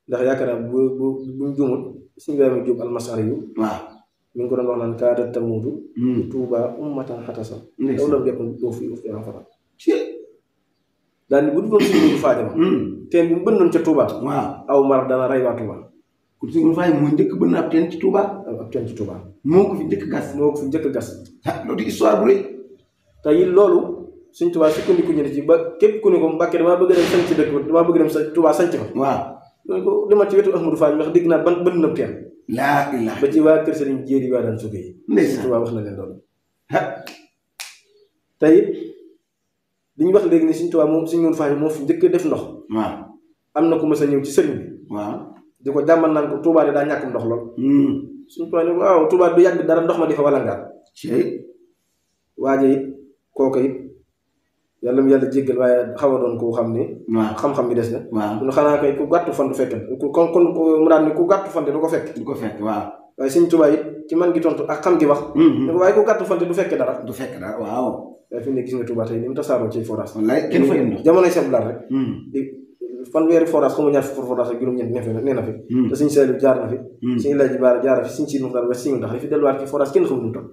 ndax yaakaar naa bu mu juumut Sëñ Ibrahima Jóob almasari yu mi ngi ko doon wax naan kaada tamuudu Tuubaa ummatan xatasa daw lam jàpp doo fi uf yaram fata daal ni bu du doon Sëñ Modou Faty ma teen bi mu bënnoon ca Tuubaa aw mar dana rey waa Tuubaa
ku Sëñ Modou Faty moo njëkk bënn ab teen ci Tuubaa moo ko fi njëkk gas loolu histoire bu rëy
te it loolu Sëñ Tuubaa sukkandiku ñu ne ci ba képp ku ne ko Mbàkke damaa bëgg dem sanc dëkk damaa bëgg dem sa Tuubaa sanc fa loolu ko demal ci wetu Ahmadou Faty ndax dégg naa bënn na teen
laa ilaaha
ba ci waa kër Sëriñ Jéeri waa daan sukk yi Sëñ Tuubaa wax na leen loolu te it li ñu wax léegi ni Sëñ Tuubaa moom Sëñ Modou Faty moo fi njëkk def ndox am na ku mës a ñëw ci sëriñ bi di ko jàmmal naan ko Tuubaa de daa ñàkkum ndox lool Sëñ Tuubaa ne waaw Tuubaa du yàgg dara ndox ma di fa walangaat waaje it kooku it yàlla mu yàlla jéggal waaye xaw a doon koo xam ne xam-xam bi des na mu xanaa kay ku gàttu fan du fekk kon mu daan ni ku gàttu fante du ko fekk waaye Sëñ Tuubaa it ci man gi tontu ak xam gi wax ne ko waaye ku gàttu fante du fekk dara waaye fi ne gis nga Tuubaa tey ni mu tasaaroo ci forage jamonoy seblaat rek fanweeri forage xamu ñaar fukki forage ak juróom-ñeent nee na fi te Sëñ Saaliw jaar na fi Sëñ Laaji Baara jaar na fi Sëñ Siidi Muxtaar ba Sëñ ndax li fi delluwaat ci forage kenn xamul nu tam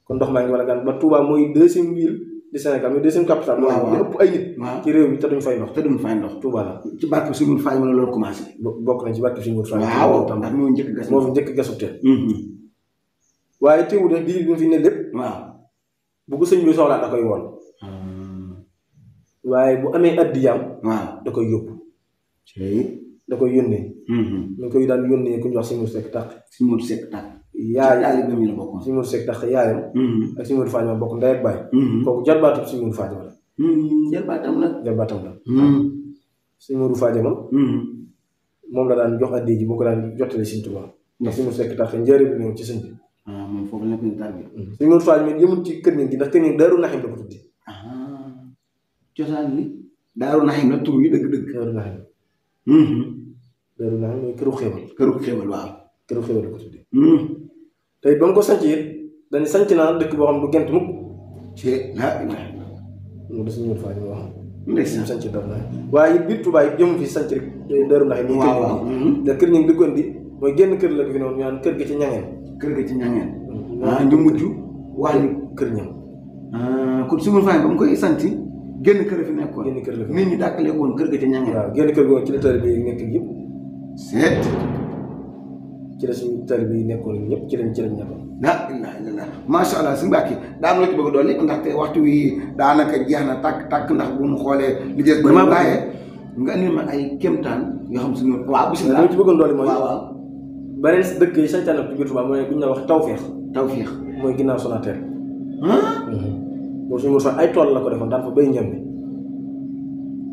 kon ndox maa ngi wala gaan ba Touba mooy deuxième ville du Sénégal mooy deuxième capitale mooy ëpp ay nit ci réew mi te duñ fay ndox Touba la
ci barke Sëñ Modou Faty ma loolu commencé
bokk nañ ci barke Sëñ Modou Faty
ndax moo fi
njëkk gasub teen waaye teewul nag diir bi mu fi ne lépp bu ko sëñ bi soxlaa da koy woon waaye bu amee addiyaam da koy yóbbu da koy yónnee ñu ngi koy daan yónnee ku ñu wax Sëñ Modou Seck Tàq yaay Sëñ Modou Seck Tàq yaayam ak Sëñ Modou Faty ma bokk ndey ak baay kooku jarbaatam Sëñ Modou Faty la jarbaatam la Sëñ Modou Faty moom la daan jox addiya ji boo ko daan jottale Sëñ Tuubaa ndax Sëñ Modou Seck Tàq njëriñ bi ñëw ci sëñ bi
moom foofu la ñu tàgge
Sëñ Modou Faty mi yëmul ci kër gi ndax kër gi Daaru Naxim la ko tuddi
cosaan li Daaru Naxim la tur wi dëgg-dëgg
Daaru Naxim Daaru Naim mooy këru xéewal.
këru xéewal waaw.
këru xéewal la ko tuddee. tey ba mu ko sanc it dañu sanc naa dëkk boo xam du gent mukk.
ci laa ilaha
mu des ñu fa ñu wax.
ndeysaan
sanc Daaru Naim waaye it biir Touba it jëm fi sanc rek Daaru Naim.
waaw waaw
da kër ñu ngi dëkkoon di mooy génn kër la ko fi noonu ñu naan kër ga ci ñangeen.
kër ga ci ñangeen. ñu mujj wàññi
kër ñam.
kon su ma fay ba mu koy sant génn kër fi nekkoon.
génn kër la fi
nit ñi dàkkale woon kër ga ci ñangeen.
waaw génn kër googu ci la taalibe yi nekk yëpp.
seet.
ci la suñu taalibe yi nekkoon ñëpp ci lañ nekkoon.
la ilaha illallah macha allah si Mbàkke daa am la ci bëgg a dolli ndaxte waxtu wi daanaka jeex na tàkk ndax bu mu xoolee li des ba ma bàyyee nga indil ma ay kéemtaan yoo xam si ne waaw bisimilah
li ci bëggoon dolli mooy
waaw
beneen dëkk yi santaan na ci biir Touba mooy bu ñu la wax Tawfeex mooy ginnaaw Sonatel. boobu suñu mur fa ay tool la ko defoon daan fa béy njëm bi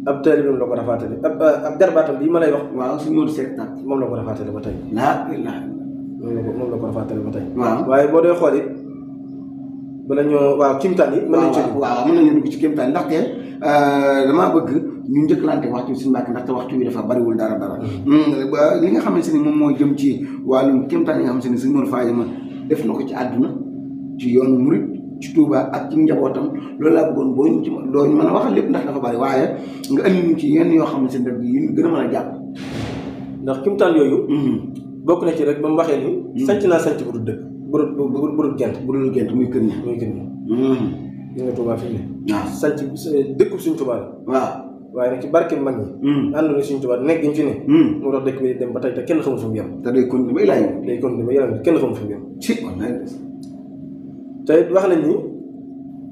ab taalibeem la ko rafaatale ab jarbaatam bii ma lay wax.
waaw suñu mur seet nag
moom la ko rafaatale ba tey.
laa ilaha
moom la ko rafaatale ba tey.
waaw
waaye boo dee xool it bala ñoo waaw kimtaan yi. mën nañu ci
waaw mën nañu dugg ci kimtaan ndaxte damaa bëgg ñu njëkkalante waxtu bi si Mbàkke ndaxte waxtu wi dafa bariwul dara. li nga xamante ni moom moo jëm ci wàllum kimtaan yi nga xamante ni Sëñ Mor Fadiama def na ko ci àdduna ci yoonu murit ci Touba ak ci njabootam loolu laa bëggoon boo ñu ci doo ñu mën a waxal lépp ndax dafa bari waaye nga andi ñu ci yenn yoo xamante ne rek yi gën a mën a jàpp.
ndax kimtaan yooyu. bokk na ci rek ba mu waxee ni. sanc naa sanc bu dul dëkk. bu dul gent.
bu dul gent muy kër ña.
muy kër ña. ñu nga Touba fi mu ne.
waaw
sanc dëkku suñ Touba la.
waaw
waaye nag ci barke mag ñi. ànd na suñ Touba nekk gi ñu fi ne. moo tax dëkk bi dem ba tey te kenn xamul fu mu yem.
te day continué ba ilaay.
day continué ba yeneen kenn xamul fu mu yem.
ci wallaay
te wax nañ ni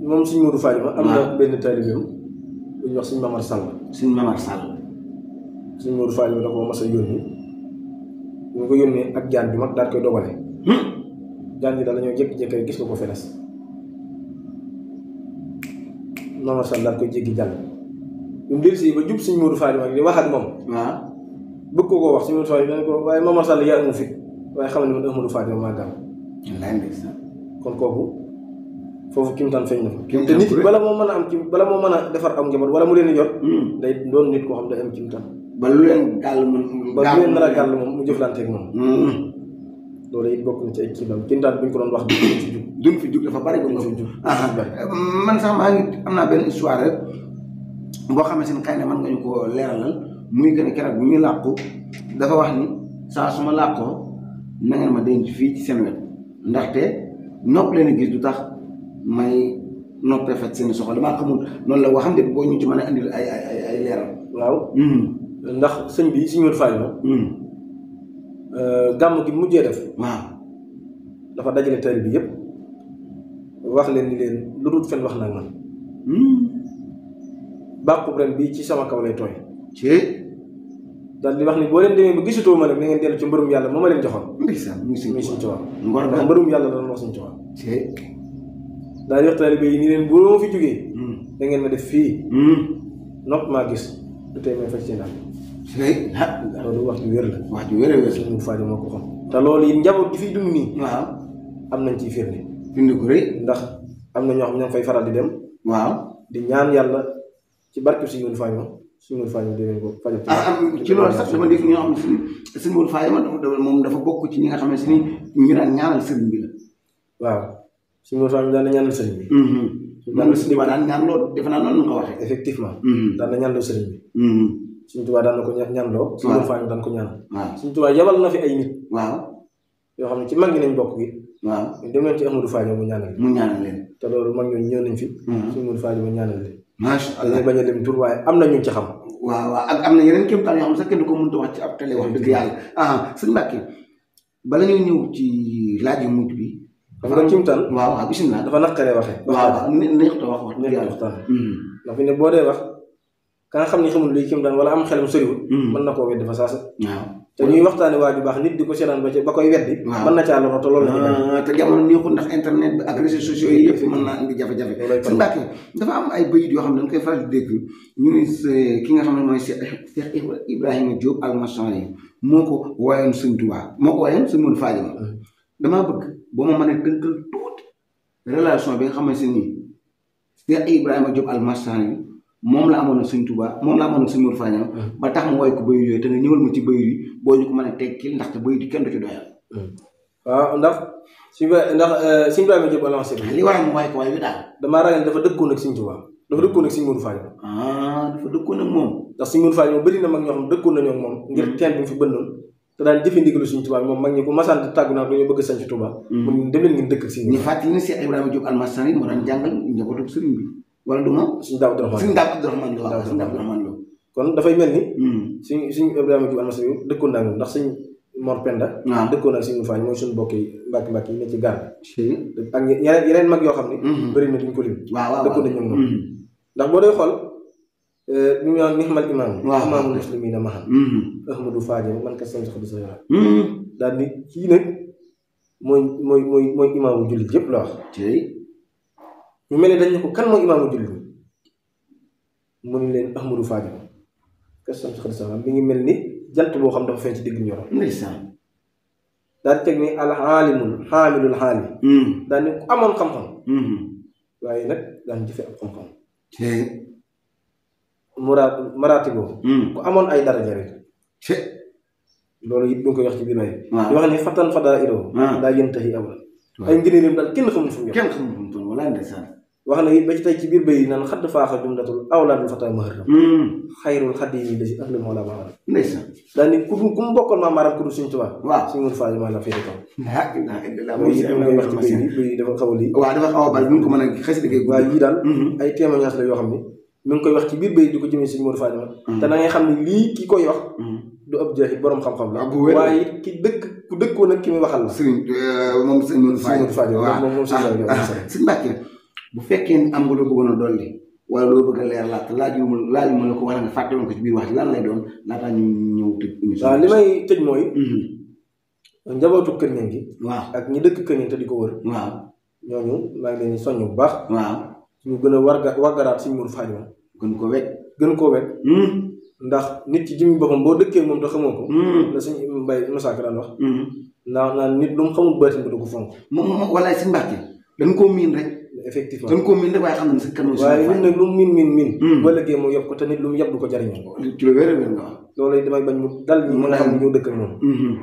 moom suñ Modou Fadiama am na benn taalibeem bu ñuy wax suñ Mamar Sall.
suñ Mamar Sall.
suñ Modou Fadiama da ko mas a yónni ñu ko yónnee ak jaan bi mag daal koy dogale. jaan bi daal dañoo jékki-jékki gis nga ko fenes Mamar Sall daal koy jéggi jàll. bu mu dellusi ba jub suñ Modou Fadiama di wax ak moom.
waaw
bëgg ko koo wax suñ Modou Fadiama dañ ko waaye Mamar Sall yaa amu fit waaye xam ne man Ahmadou Fadiama maa gaaw.
wallaay ndeysaan.
kon kooku foofu kimtaan feeñ na fa. te nit bala moo mën a am bala moo mën a defar am njaboot wala mu leen di jot. day doon nit koo xam day am kimtaan.
ba lu leen gàll moom.
ba lu leen nar a gàll moom mu jëflanteeg moom. loolu it bokk na ci ay kimtaan bu ñu ko doon wax duñ fi jug.
duñ fi jug dafa bari
duñ fi jug.
man sax maa ngi am naa benn histoire rek boo xamante ne xëy na mën nga ñu koo leeralal muy gën a keroog bu ñuy làqu dafa wax ni saa su ma làqoo na ngeen ma denc fii ci seen wet ndaxte nopp leen a gis du tax may noppee faj seen soxla damaa xamul noonu la waxam de boo ñu ci mën a indil ay leeral.
waaw. ndax sëñ bi Sëñ Modou Fadiama. gàmm gi mujjee def.
waaw.
dafa dajale taalibe bi yëpp wax leen ni leen lu dul fen wax naa man. bàqub ren bii ci sama kaw lay tooy. daal di wax ni boo leen demee ba gisatoo ma nag da ngeen dellu ci mbërum yàlla moo ma leen joxoon.
ndeysaan muy Sëñ
Tuubaa.
ngor
ndax mbërum yàlla la moo Sëñ Tuubaa. daal di wax taalibe yi ni leen boo ma fi jógee. da ngeen ma def fii. nopp maa gis du tey may faj seen daal. loolu wax ju wér la.
wax ju wér a wér.
Sëñ Modou Fadiama moo ko xam. te loolu yi njaboot gi fiy dund nii.
waaw.
am nañ ciy firnde.
firnde ko rëy.
ndax am na ñoo xam ñoo ngi fay faral di dem.
waaw.
di ñaan yàlla ci barke Sëñ Modou Fadiama Sëñ Modou Fadiama dinañ ko fajal.
ci loolu sax dama dégg ñoo xam ne Sëñ Modou Fadiama moom dafa bokk ci ñi nga xamante ni ñu daan ñaanal sëriñ bi la.
waaw Sëñ Modou Fadiama daan na ñaanal sëriñ bi.
daan ñaan loolu defe naa noonu nga ko waxee.
effectivement. daan na ñaanloo sëriñ bi. Sëñ Tuubaa daan na ko ñaanloo. Sëñ Modou Fadiama daan ko ñaanal.
waaw
Sëñ Tuubaa yabal na fi ay nit.
waaw.
yoo xam ne ci mag ñi nañ bokk gi.
waaw
dem leen ci Ahmadou Fadiama mu ñaanal
leen.
te loolu mag ñooñu ñëw nañ fi. Sëñ Modou Fadiama ñaanal leen.
macha allah
dañuy bañ a lim tur waaye am na ñu ci xam.
waaw ak am na yeneen kéemtaan yoo xam ne sax kenn du ko mënut a wax ci ab télé wax dëgg yàlla. sëñ Mbàkke bala ñuy ñëw ci laaj yu mujj bi.
xam nga kimtaan.
waaw bisimilah.
dafa naqaree waxee.
waaw neexut a wax dëgg yàlla.
ndax fi ne boo dee wax ka nga xam ne xamul luy kimtaan wala am xelam soriwul. mën na koo weddi fa saasa.
waaw
te ñuy waxtaane waa ju baax nit di ko seetaan ba koy weddi.
waaw
mën na caa loro te loolu la ñu
te jamono neexul ndax internet bi ak réseaux sociaux yi yëpp mën naa indi jafe-jafe. sëñ Mbàkke dafa am ay bayit yoo xam ne dañ koy faral di dégg ñu ne ki nga xam ne mooy Cheikh Ibrahima Diop Almashari yi moo ko woyoon Sëñ Tuubaa moo ko woyoon Sëñ Modou Fadiama. damaa bëgg boo ma mënee tënkal tuuti relation bi nga xamante ni Cheikh Ibrahima Diop Almashari yi moom la amoon ak Sëñ Tuubaa moom la amoon ak Sëñ Modou Fadiama ba tax mu woy ko bayit yooyu te nga ñëwal ma ci bayit yi boo ñu ko mën a tekkil ndaxte bayit yi kenn du ci doyal.
waaw ndax Sëñ Ibrahima Diop Al Ansari
li waral mu woy ko way bi daal.
damaa ragal dafa dëkkoon ak Sëñ Tuubaa dafa dëkkoon ak Sëñ Modou Fadiama.
dafa dëkkoon ak moom.
ndax Sëñ Modou Fadiama bëri na mag ñoo xam dëkkoon nañoo ak moom ngir teen bi mu fi bënnoon te daan jëfe ndigalu Sëñ Tuubaa moom mag ñi ko masaan tàggu naa dañoo bëgg sañ ci Tuubaa mu dem leen ngeen dëkk ak Sëñ
ñu fàttali ne si Ibrahima Diop Al Ansari moo daan jàngal njabootu sëriñ bi wala du ma
Sëñ Daam Abdourahmane
Lo
kon dafay mel ni Sëñ Ibrahima Diop Al Ansari dëkkoon naa moom ndax Sëñ Mor Penda dëkkoon ak Sëñ Modou Fadiama mooy suñu mbokk yi mbàkki yi ne ci gaar ak yeneen mag yoo xam ne bëri na duñ ko lim dëkkoon nañ ñoom moom ndax boo dee xool ñu ñaan nixmal imaam imaamul muslimiina mahan Ahmadou Fadiama man ka sam sax di sa yora daal ni kii nag mooy imaamu jullit yëpp la wax ñu mel ne dañ ne ko kan mooy imaamu jullit mu ni leen Ahmadou Fadiama ka sam sax di sa yora mi ngi mel ni jant boo xam dafa feeñ ci digg ñorom
ndeysaan
daal di teg ni alxaalimul xaamilul xaali daal ni ku amoon xam-xam waaye nag daan jëfe ak xam-xam maraati boobu ku amoon ay daraja rek loolu it du nga koy wax ci biir waaye di wax ni fatan fadaa iroo daa yëntaxi awal ay ngëneelam daal kenn xamul fu mu toll
wala ndeysaan
wax na it ba ci tey ci biir bay yi naan xadd faaxa jumlatul awlaadul fataa maharam xayrul xaddi yi da si ëxlam wala maaram
ndeysaan
daal ni ku mu bokkoon maa maaram ku dul Sëñ Tuubaa Sëñ Modou Fadiama la féete kaw bay dafa xaw a lii
waaw dafa xaw a bari bu ñu ko mën a xes liggéey
waaye yii daal ay témoignage la yoo xam ne mi ngi koy wax ci biir bay di ko jëmee Sëñ Modou Fadiama te da ngay xam ne lii ki koy wax du ab jaahil boroom xam-xam la waaye ki ku dëkkoon ak ki muy waxal la
moom Sëñ Modou
Fadiama moom
Sëñ Mbàkke bu fekkee ni am nga loo bëggoon a dolli wala loo bëgg a leer laajuma la ko wala nga fàtte woon ko ci biir wax ji lan lay doon laataa ñu ñëw tëj émission
waaw li may tëj mooy njabootu kër ñan gi
waaw
ak ñi dëkk kër ñan te di ko wër
waaw
ñooñu maa ngi leen di soññ bu baax
waaw
ñu gën a wargaraat Sëñ Modou Fadiama
gën koo wekk
ndax nit ci jëmmi boppam boo dëkkee moom te xamoo ko la Sëñ Mbay Musaa Ka daan wax naan nit lu mu xamul baatin bi du ko fonk
moom walaay Sëñ Mbàkke dañ koo miin rek
effectivement
dañ koo miin rek waaye xam nañ sa kanam
waaye nit nag lu mu miin ba léegi mu yóbbu ko te nit lu mu yab du ko jariñoo
ci lu wér a wér nga wax
loolu damay bañ mu dal ñi mën a xam ñëw dëkk ak ñoom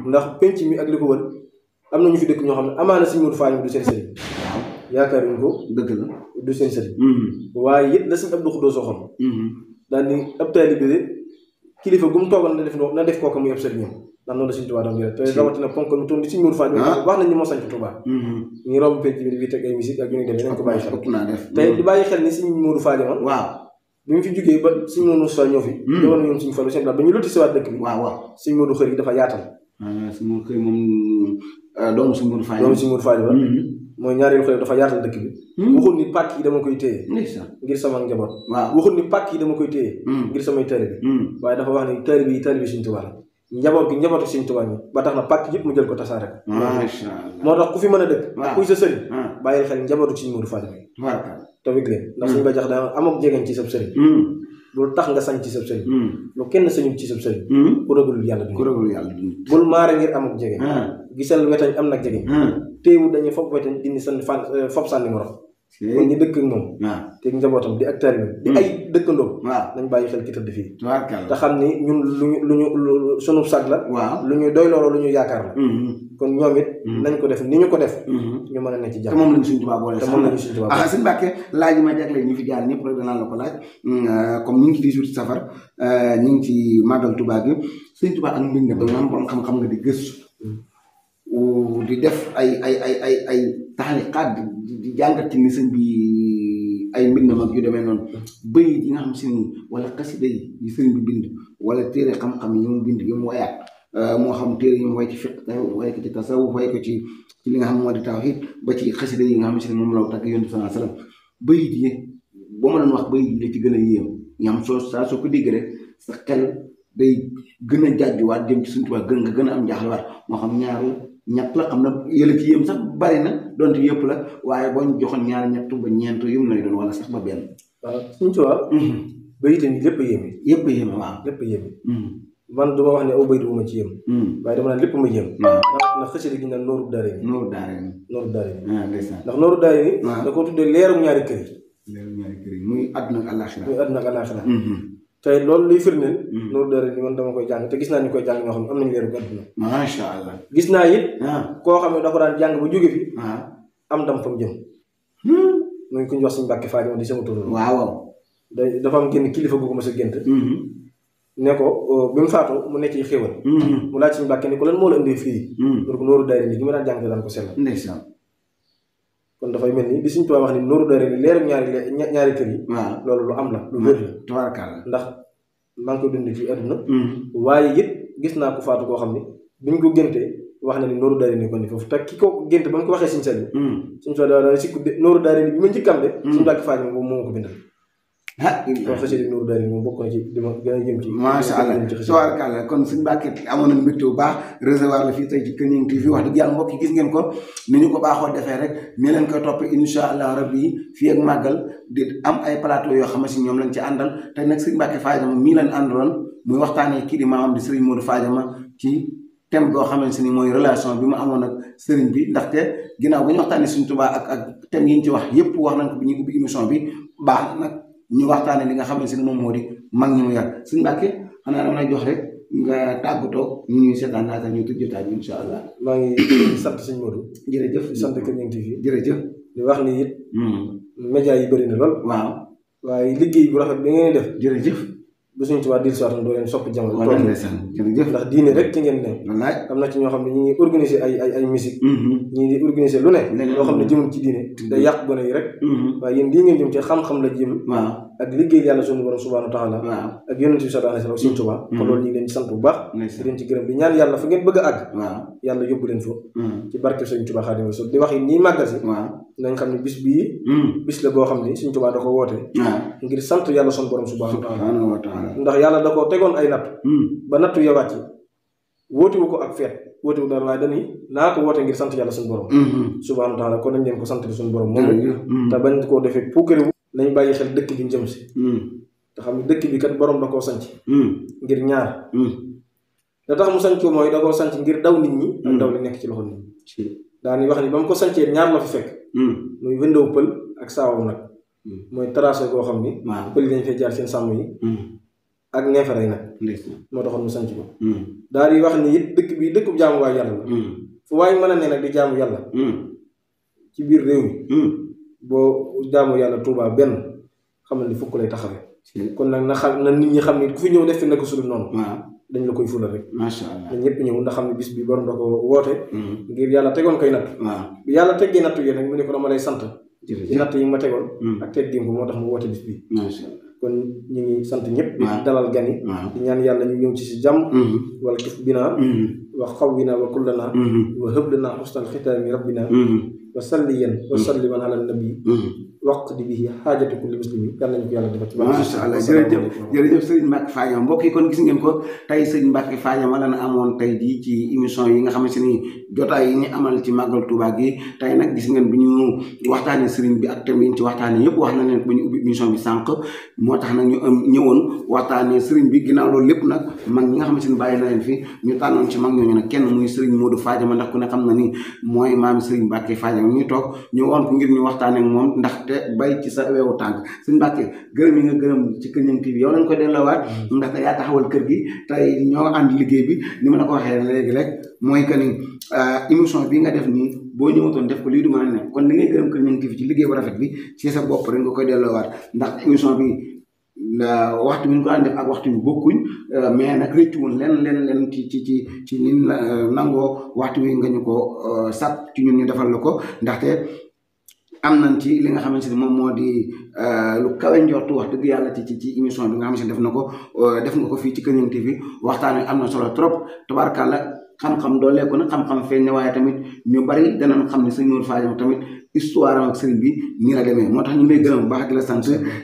ndax penc mi ak li ko wër am na ñu fi dëkk ñoo xam ne amaana Sëñ Modou Fadiama du seen sëriñ
waaw
yaakaar ñu ko
dëgg la
du seen sëriñ waaye it la Sëñ Abdou Khoudoss waxoon daal ni ab taalibe bi kilifa gu mu toogal na def kooka muy ab sëriñam ndax noonu la Sëñ Tuubaa doon jëlee te rawatina ponk mu toon di Sëñ Modou Fadiama wax nañ ni moo sañ Tuubaa ñu romb penc bi di teg ay musique ak ñu ngi demee nañ ko bàyyi xel te di bàyyi xel ni Sëñ Modou Fadiama
waaw
bi mu fi jógee ba Sëñ Modou Moussa ñëw fi doon ñoom Sëñ Fallu ba ñu lotti si waat dëkk bi
waaw
Sëñ Modou xër yi dafa yaatal
Sëñ Modou xër moom doomu Sëñ Modou
Fadiama mooy ñaareelu xër dafa yaatal dëkk bi waxul ni pàkk yi dama koy téye ngir sama njaboot waxul ni pàkk yi dama koy téye ngir samay taalibe bi waaye dafa wax ni taalibe yi taalibe Sëñ Tuubaa la njaboot gi njabootu Sëñ Tuubaa ñi ba tax na pàkk yëpp mu jël ko tasaare ko moo tax ku fi mën a dëkk ak kuy sa sëriñ bàyyil xel njabootu Sëñ Modou Fadiama te wég leen ndax suñu ba jax daa amok jegeñ ci sab sëriñ loolu tax nga sañ ci sab sëriñ lu kenn sañul ci sab sëriñ ku ragul yàlla bul maare ngir amok jegeñ gisal wetañ am nag jegeñ téewul dañuy fopp wetañ dindi sànni fopp sànni morom kon ñu dëkk ak moom te njabootam di ak taalibe di ay dëkkandoo nañ bàyyi xel ki tëdd fii te xam ni ñun lu sunu sag la lu ñu doy loolu lu ñu yaakaar la kon ñoom it nañ ko def ni ñu ko def ñu mën a nekk ci jàmm
te moom lañu Sëñ Tuubaa boole
te moom lañu Sëñ Tuubaa
Sëñ Mbàkke laaj yi ma jagleel ñu fi jaar ñëpp rek danaa la ko laaj comme ñu ngi ci 18 safar ñu ngi ci màggal Tuubaa gi Sëñ Tuubaa ak mbind ba nga borom xam-xam nga di gëstu di def ay taxaliqaat di jàngat ci ni sëñ bi ay mbindam ak yu demee noonu bëy yi nga xam si ni wala xasida yi sëñ bi bind wala téere xam-xam yi mu bind yi mu wayaat moo xam téere yi mu way ci fiq way ko ci tasawuf way ko ci li nga xam moo di tawhid ba ci xasida yi nga xam si ni moom la tagg Yonent bi sallallahu alayhi wasallam bëy yi boo ma doon wax bëy yi la ci gën a yéem nga xam soo ko dégg rek sa xel day gën a jàjjuwaat jëm ci Sëñ Tuubaa nga gën a am njaaxlewaat moo xam ñaaru ñett la xam na yële ci yéem sax bari na donte yëpp la waaye boo ñu joxoon ñaar ñett ba ñeent yum lay doon wala sax ba benn.
waaw Sëñ Tuubaa bayit yi lépp a yéeme.
yëpp a yéeme waaw
lépp a yéeme. man du ma wax ne aw bayit bu ma ci yéem. waaye dama naan lépp ma yéem. ndax xasida gi naan nooru daare ni.
nooru daare ni.
nooru daare ni.
ndeysaan
ndax nooru daare ni. da ko tuddee leerum ñaari kër yi.
leerum ñaari kër yi muy àdduna ak àllaaxira.
muy àdduna ak àllaaxira. tey loolu liy firndeel. Nuuru Daarayni man dama koy jàng te gis naa ñu koy jàng ñoo xam ne am nañu leeru àdduna.
macha allah.
gis naa it. koo xam ne da ko daan jàng ba jóge fi. am ndam fa mu jëm. muy ku ñu wax suñu Mbàkke Faajama di sama tur.
waaw.
dafa am génn kilifa gu ko mos a gént. ne ko bi mu faatoo mu nekk ci xéwal. mu laaj suñu Mbàkke ne ko lan moo la indee fii. pour que Nuuru Daarayni gi ma daan jàng daan ko sellal.
ndeysaan.
kon dafay mel ni li suñu tubaab wax ni Nuuru Daarayni leeru ñaari kër yi.
waaw
loolu lu am la lu wér la.
tubaarkalla.
ndax maa ngi koy dund ci àdduna. waaye it gis naa ko faatu koo xam ne biñ ko géntee wax na ni Nuuru Daarayni ko ni foofu te ki ko gént ba mu ko waxee suñu sali. suñu sali daal si Nuuru Daarayni bi ma njëkkam de. suñu Mbàkke Faajama boobu moo ko bindal. kon xasida Nuuru Daarayni moom bokk na ci li ma gën a jëm ci.
macha allah tubaarkalla kon suñu Mbàkke amoon nañu mbégte bu baax recevoir la fii tey ci Kër Ñang TV wax dëgg yàlla mbokk yi gis ngeen ko ni ñu ko baaxoo defee rek ni leen koy topp incha allah rabbi fii ak màggal di am ay plateau yoo xam ne si ñoom lañ ci àndal tey nag suñu Mbàkke Faajama mii lañ àndaloon muy waxtaanee kii di maamam di Serigne Modou Faajama ci thème boo xamante ni mooy relation bi mu amoon ak Serigne bi ndaxte ginnaaw bu ñu waxtaanee suñu Tuubaa ak thème yi ñu ci wax yépp wax nañ ko bi ñu ubbi émission bi baax nag ñu waxtaanee li nga xamante ni moom moo di mag ñi mu yar suñu Mbàkke xanaa dama lay jox rek nga tàggatoo ñu ñuy seetaan laata ñu tëj jotaay bi incha allah.
maa ngi sant sëñ Modou.
jërëjëf
di sant Kër Ñang TV.
jërëjëf.
di wax ni it. média yi bëri na lool.
waaw.
waaye liggéey bu rafet bi ngeen def.
jërëjëf.
bu suñu tubaab diir soitan doo leen soppi jamono.
wala ndeysaan jërëjëf.
ndax diine rek ci ngeen ne.
wallaay
am na ci ñoo xam ne ñu ngi organiser ay musique. ñii di organiser lu ne. loo xam ne jëmul ci diine. day yàq gone yi rek. waaye yéen lii ngeen jëm ci xam-xam la jëm.
waaw.
ak liggéey yàlla suñu borom subhanahu wa taala.
waaw.
ak yonent bi sallallahu alayhi wa sallam suñu tubaab. kon loolu ñu ngi leen ci sant bu baax. di leen ci gërëm di ñaan yàlla fa ngeen bëgg a àgg.
waaw.
yàlla yóbbu leen fa. ci barke Sëriñ Tuubaa Xaadimu Rasuul di wax yi nii màggal si.
waaw.
nañ xam ne bis bii. bis la boo xam ne Sëriñ Tuubaa da ko woote.
waaw.
ngir sant yàlla suñu borom subhanahu
subhanahu wa taala.
ndax yàlla da ko tegoon ay natt. ba nattu ya wàcc wootewu ko ak feet wootewu dara waaye dañuy naa ko woote ngir sant yàlla suñu borom. subhanahu wa taala kon nañ leen ko sant suñu borom moom. te bañ koo defee puukarewu. nañ bàyyi xel dëkk bi ñu jëm si. te xam ne dëkk bi kat borom da koo sanc ngir ñaar. da tax mu sanc ko mooy da koo sanc ngir daw nit ñi. ak daw li nekk ci loxo nit ñi. daani wax ni ba mu ko sancee ñaar la fi fekk. muy wëndew pël ak saawaw nag. mooy tracé koo xam ni. pël yi dañ fay jaar seen sàmm yi. ak neefere yi nag. moo taxoon mu sanc ko. daal di wax ni it dëkk bi dëkkub jaamu waay yàlla la. fu waay mën a ne nag di jaamu yàlla. ci biir réew mi. boo jaamu yàlla Tuubaa benn xamal ni fukk lay taxawee. kon nag na nit ñi xam ni ku fi ñëw def fi nekk su dul noonu. dañ la koy fulal rek.
macha allah
ñëpp ñëw ndax xam ne bis bi borom da ko woote. ngir yàlla tegoon koy natt. bi yàlla teggee natt yi nag mu ne ko dama lay sant. ci natt yi ma tegoon. ak teggin ko moo tax mu woote bis bi.
macha allah
kon ñu ngi sant ñëpp. di dalal gan yi. di ñaan yàlla ñu ñëw ci si jàmm. wala kif binaa. wa xawwinaa wa kullanaa. wa hëblanaa xusnal xitaami rabbinaa. wa salliyan wa salliman ala nabi. waqti bihi xaajatu kulli muslimin yàlla nañu ko yàlla defal ci
macha allah jërëjëf Serigne Mbacke Faajama mbokk yi kon gis ngeen ko tey Serigne Mbacke Faajama la na amoon tey jii ci émission yi nga xamante ni jotaay yi ñu amal ci màggal Touba gi tey nag gis ngeen bi ñu waxtaanee Serigne bi ak thème yi ñu ci waxtaanee yëpp wax na leen ba ñu ubbi émission bi sànq moo tax nag ñu ñëwoon waxtaanee Serigne bi ginnaaw loolu lépp nag mag ñi nga xamante ni bàyyi na leen fi ñu tànnoon ci mag ñooñu nag kenn muy Serigne Modou Faajama ndax ku ne xam na ni mooy maami Serigne Mbacke Faajama ñu toog ñu woon ko ngir ñu waxtaanee ak moom ndax te bay ci sa weewu tànk Sëñ Mbàkke gërëm yi nga gërëm ci Kër Ñang TV yow lañ ko delloowaat ndax yaa taxawal kër gi tey ñoo ànd liggéey bi ni ma la ko waxee léegi rek mooy que ni émission bi nga def nii boo ñëwatoon def ko lii du mën a nekk kon li ngay gërëm Kër Ñang TV ci liggéey bu rafet bi ci sa bopp rek nga koy delloowaat ndax émission bi waxtu bi ñu ko daan def ak waxtu bi bokkuñ mais nag rëccuwul len ci nin nangoo waxtu wi nga ñu ko sàpp ci ñun ñu defal la ko ndaxte am nañ ci li nga xamante ni moom moo di lu kawe njortu wax dëgg yàlla ci émission bi nga xamante ni def nga ko fii ci Kër Ñang TV waxtaan wi am na solo trop tabarkàlla xam-xam dooleeku na xam-xam feeñ ne waaye tamit ñu bari danañ xam ne Sëñ Modou Faajama tamit histoire am ak sëriñ bi nii la demee moo tax ñu lay gërëm bu baax di la sant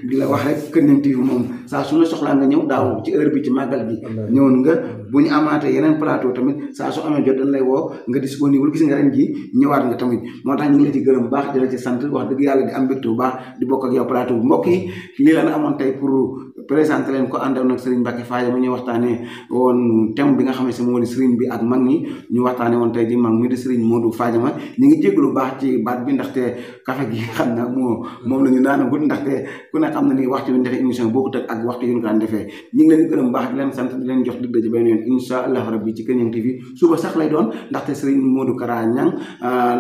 di la wax rek Kër Ñang TV moom saa su la soxlaa nga ñëw daaw ci heure bi ci màggal gi ñëwoon nga bu ñu amaatee yeneen plateau tamit saa su amee jot dañ lay woo nga disponible gis nga ren ji ñëwaat nga tamit moo tax ñu ngi la ci gërëm bu baax di la ci sant wax dëgg yàlla di am mbégte bu baax di bokk ak yow plateau bu mbokk yi lii la na amoon tey pour présenté leen ko àndoon ak Serigne Mbacke Faye mu ñuy waxtaanee woon thème bi nga xam ne si moo di Serigne bi ak mag ñi ñu waxtaanee woon tey ji mag mi di Serigne Modou Fadiama ñu ngi jéglu baax ci baat bi ndaxte café gi xam na moom la ñu naanagul ndaxte ku ne xam na ni waxtu bi ñu defee émission bokkut ak waxtu yu ñu ko daan defee ñu ngi leen di gërëm baax di leen sant di leen jox dig daje beneen yoon incha allah rabbi ci Kër Niang TV suba sax lay doon ndaxte Serigne Modou Kara Niang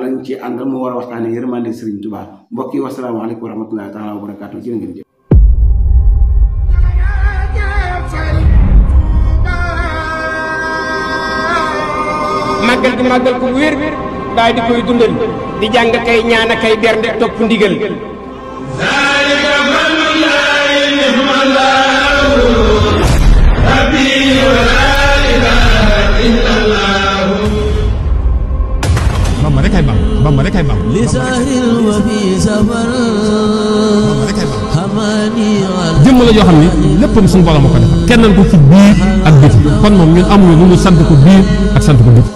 lañ ci àndal moo war a waxtaanee yërmande Serigne Touba mbokk yi wasalaamaaleykum wa rahmatullahi taala wa barakaatu jërë ngeen jëf.
màggal gi màggal ko wér daal di koy dundal di jàng kay ñaan kay bernde topp ndigal
Bamba rek ay bam Bamba rek ay bam
lisahil wa fi safar hamani ala
jëmm la joo xam ne léppam suñu borom a ko def kennal ko ci biir ak biti kon moom ñun amuñu lu mu sant ko biir ak sant ko biti